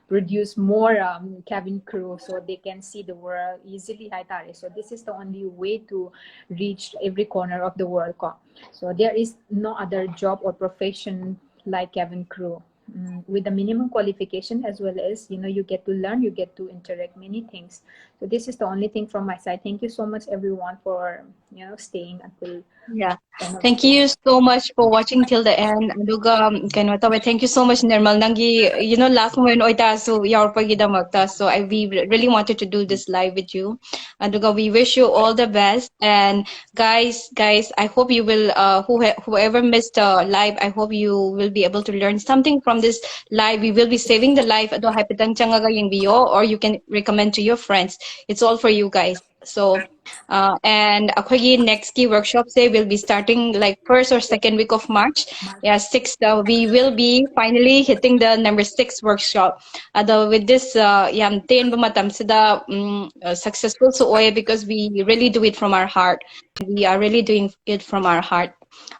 produce more, um, cabin crew so they can see the world easily ꯍꯥꯏꯇꯥꯔꯦ. So this is the only way to reach every corner of the world ꯀꯣ. So there is no other job or profession like cabin crew, mm, with the minimum qualification, as well as, you know, you get to learn, you get to interact many things. So this is the only thing from my side. Thank you so much, everyone, for, you know, staying until Yeah. end of Thank you so much for watching till the end. ꯑꯗꯨꯒ, um, ꯀꯩꯅꯣ ꯇꯧꯋꯦ, thank you so much, Nirmal, ꯅꯪꯒꯤ, you know, last moment ꯑꯣꯏꯇꯥꯔꯁꯨ ꯌꯥꯎꯔꯛꯄꯒꯤꯗꯃꯛꯇ. So I, we really wanted to do this live with you. ꯑꯗꯨꯒ we wish you all the best. And guys, guys, I hope you will, uh, who ha- whoever missed the live, I hope you will be able to learn something from this live. We will be saving the live. ꯑꯗꯣ ꯍꯥꯏꯐꯦꯠꯇꯪ ꯆꯪꯉꯒ ꯌꯦꯡꯕꯤꯌꯣ, or you can recommend to your friends. It's all for you guys. So, uh, and ꯑꯩꯈꯣꯏꯒꯤ next ꯀꯤ workshop say will be starting like first or second week of March. Yeah, six. Uh, we will be finally hitting the number six workshop. ꯑꯗꯣ with this, uh, ꯌꯥꯝ ꯇꯦꯟꯕ ꯃꯇꯝꯁꯤꯗ, ꯎꯝ, uh, successful ꯁꯨ ꯑꯣꯏ, because we really do it from our heart. We are really doing it from our heart.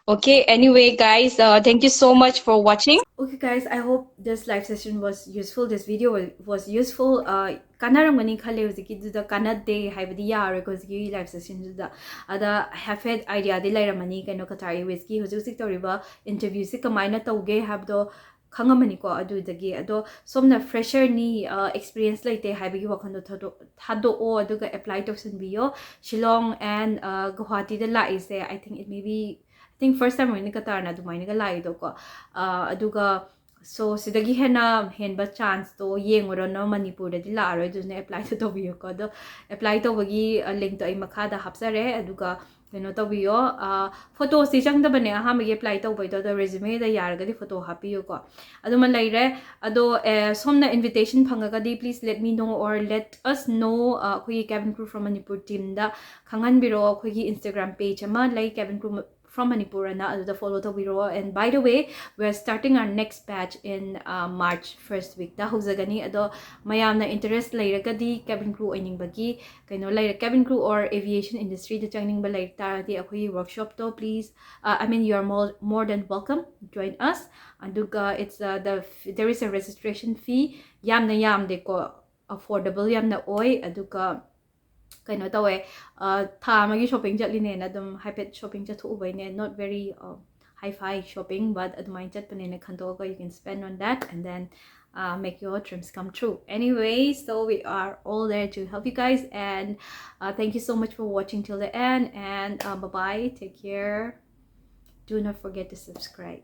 Okay, anyway, guys, uh, thank you so much for watching. Okay, guys, I hope this live session was useful. This video was, was useful. Uh, ꯀꯥꯟꯅꯔꯝꯒꯅꯤ ꯈꯜꯂꯦ꯫ ꯍꯧꯖꯤꯛꯀꯤꯗꯨꯗ ꯀꯥꯟꯅꯗꯦ ꯍꯥꯏꯕꯗꯤ ꯌꯥꯔꯣꯏꯀꯣ, ꯍꯧꯖꯤꯛꯀꯤ live session ꯗꯨꯗ꯫ ꯑꯗ ꯍꯥꯏꯐꯦꯠ idea ꯗꯤ ꯂꯩꯔꯝꯃꯅꯤ, ꯀꯩꯅꯣ, Qatar Airways ꯀꯤ ꯍꯧꯖꯤꯛ ꯍꯧꯖꯤꯛ ꯇꯧꯔꯤꯕ interview ꯁꯦ ꯀꯃꯥꯏꯅ ꯇꯧꯒꯦ ꯍꯥꯏꯕꯗꯣ ꯈꯪꯉꯝꯃꯅꯤꯀꯣ꯫ ꯑꯗꯨꯗꯒꯤ ꯑꯗꯣ ꯁꯣꯝꯅ fresher ꯅꯤ, ꯑ, experience ꯂꯩꯇꯦ ꯍꯥꯏꯕꯒꯤ ꯋꯥꯈꯜꯗꯣ ꯊꯥꯗꯣꯛ-, ꯊꯥꯗꯣꯛꯑꯣ, ꯑꯗꯨꯒ apply ꯇꯧꯁꯟꯕꯤꯌꯣ꯫ Shillong and, ꯑ, Guwahati the ꯂꯥꯛꯏꯁꯦ, I think it may be, I think first time ꯑꯣꯏꯅ Qatar ꯅ ꯑꯗꯨꯃꯥꯏꯅꯒ ꯂꯥꯛꯏꯗꯣꯀꯣ꯫ ꯑ, ꯑꯗꯨꯒ so ꯁꯤꯗꯒꯤ ꯍꯦꯟꯅ ꯍꯦꯟꯕ chance ꯇꯣ ꯌꯦꯡꯉꯨꯔꯅꯨ, ꯃꯅꯤꯄꯨꯔꯗꯗꯤ ꯂꯥꯛꯑꯔꯣꯏ, ꯑꯗꯨꯅ apply ꯁꯨ ꯇꯧꯕꯤꯌꯨꯀꯣ꯫ ꯑꯗꯣ apply ꯇꯧꯕꯒꯤ, ꯑ, link ꯇꯣ ꯑꯩ ꯃꯈꯥꯗ ꯍꯥꯞꯆꯔꯦ, ꯑꯗꯨꯒ ꯀꯩꯅꯣ ꯇꯧꯕꯤꯌꯣ꯫ ꯑ, photos ꯇꯤ ꯆꯪꯗꯕꯅꯦ ꯑꯍꯥꯟꯕꯒꯤ apply ꯇꯧꯕꯩꯗꯣ, ꯑꯗꯣ resume ꯗ ꯌꯥꯔꯒꯗꯤ photo ꯍꯥꯞꯄꯤꯌꯨꯀꯣ꯫ ꯑꯗꯨꯃ ꯂꯩꯔꯦ꯫ ꯑꯗꯣ, ꯑꯦ, ꯁꯣꯝꯅ invitation ꯐꯪꯉꯒꯗꯤ please let me know or let us know, ꯑ, ꯑꯩꯈꯣꯏꯒꯤ Cabin Crew from Manipur team ꯗ ꯈꯪꯍꯟꯕꯤꯔꯛꯑꯣ꯫ ꯑꯩꯈꯣꯏꯒꯤ Instagram page ꯑꯃ ꯂꯩ, Cabin Crew from Manipur ꯑꯅ, ꯑꯗꯨꯗ follow ꯇꯧꯕꯤꯔꯛꯑꯣ꯫ And by the way, we are starting our next batch in, uh, March first week ꯇ ꯍꯧꯖꯒꯅꯤ꯫ ꯑꯗꯣ ꯃꯌꯥꯝꯅ interest ꯂꯩꯔꯒꯗꯤ, cabin crew ꯑꯣꯏꯅꯤꯡꯕꯒꯤ ꯀꯩꯅꯣ ꯂꯩꯔꯦ, cabin crew or aviation industry ꯗ ꯆꯪꯅꯤꯡꯕ ꯂꯩ ꯇꯥꯔꯗꯤ, ꯑꯩꯈꯣꯏꯒꯤ workshop to please, uh, I mean, you are more, more than welcome, join us. ꯑꯗꯨꯒ it's, uh, the, there is a registration fee, ꯌꯥꯝꯅ ꯌꯥꯝꯗꯦꯀꯣ, affordable ꯌꯥꯝꯅ ꯑꯣꯏ꯫ ꯑꯗꯨꯒ ꯀꯩꯅꯣ ꯇꯧꯋꯦ, ꯑ, ꯊꯥ ꯑꯃꯒꯤ shopping ꯆꯠꯂꯤꯅꯦꯅ ꯑꯗꯨꯝ ꯍꯥꯏꯐꯦꯠ shopping ꯆꯠꯊꯣꯛꯎꯕꯩꯅꯦ, not very, uh, hi-fi shopping, but ꯑꯗꯨꯃꯥꯏꯅ ꯆꯠꯄꯅꯦꯅ ꯈꯟꯗꯣꯛꯑꯒ you can spend on that and then, uh, make your dreams come true. Anyway, so we are all there to help you guys, and, uh, thank you so much for watching till the end, and, uh, bye-bye, take care, do not forget to subscribe.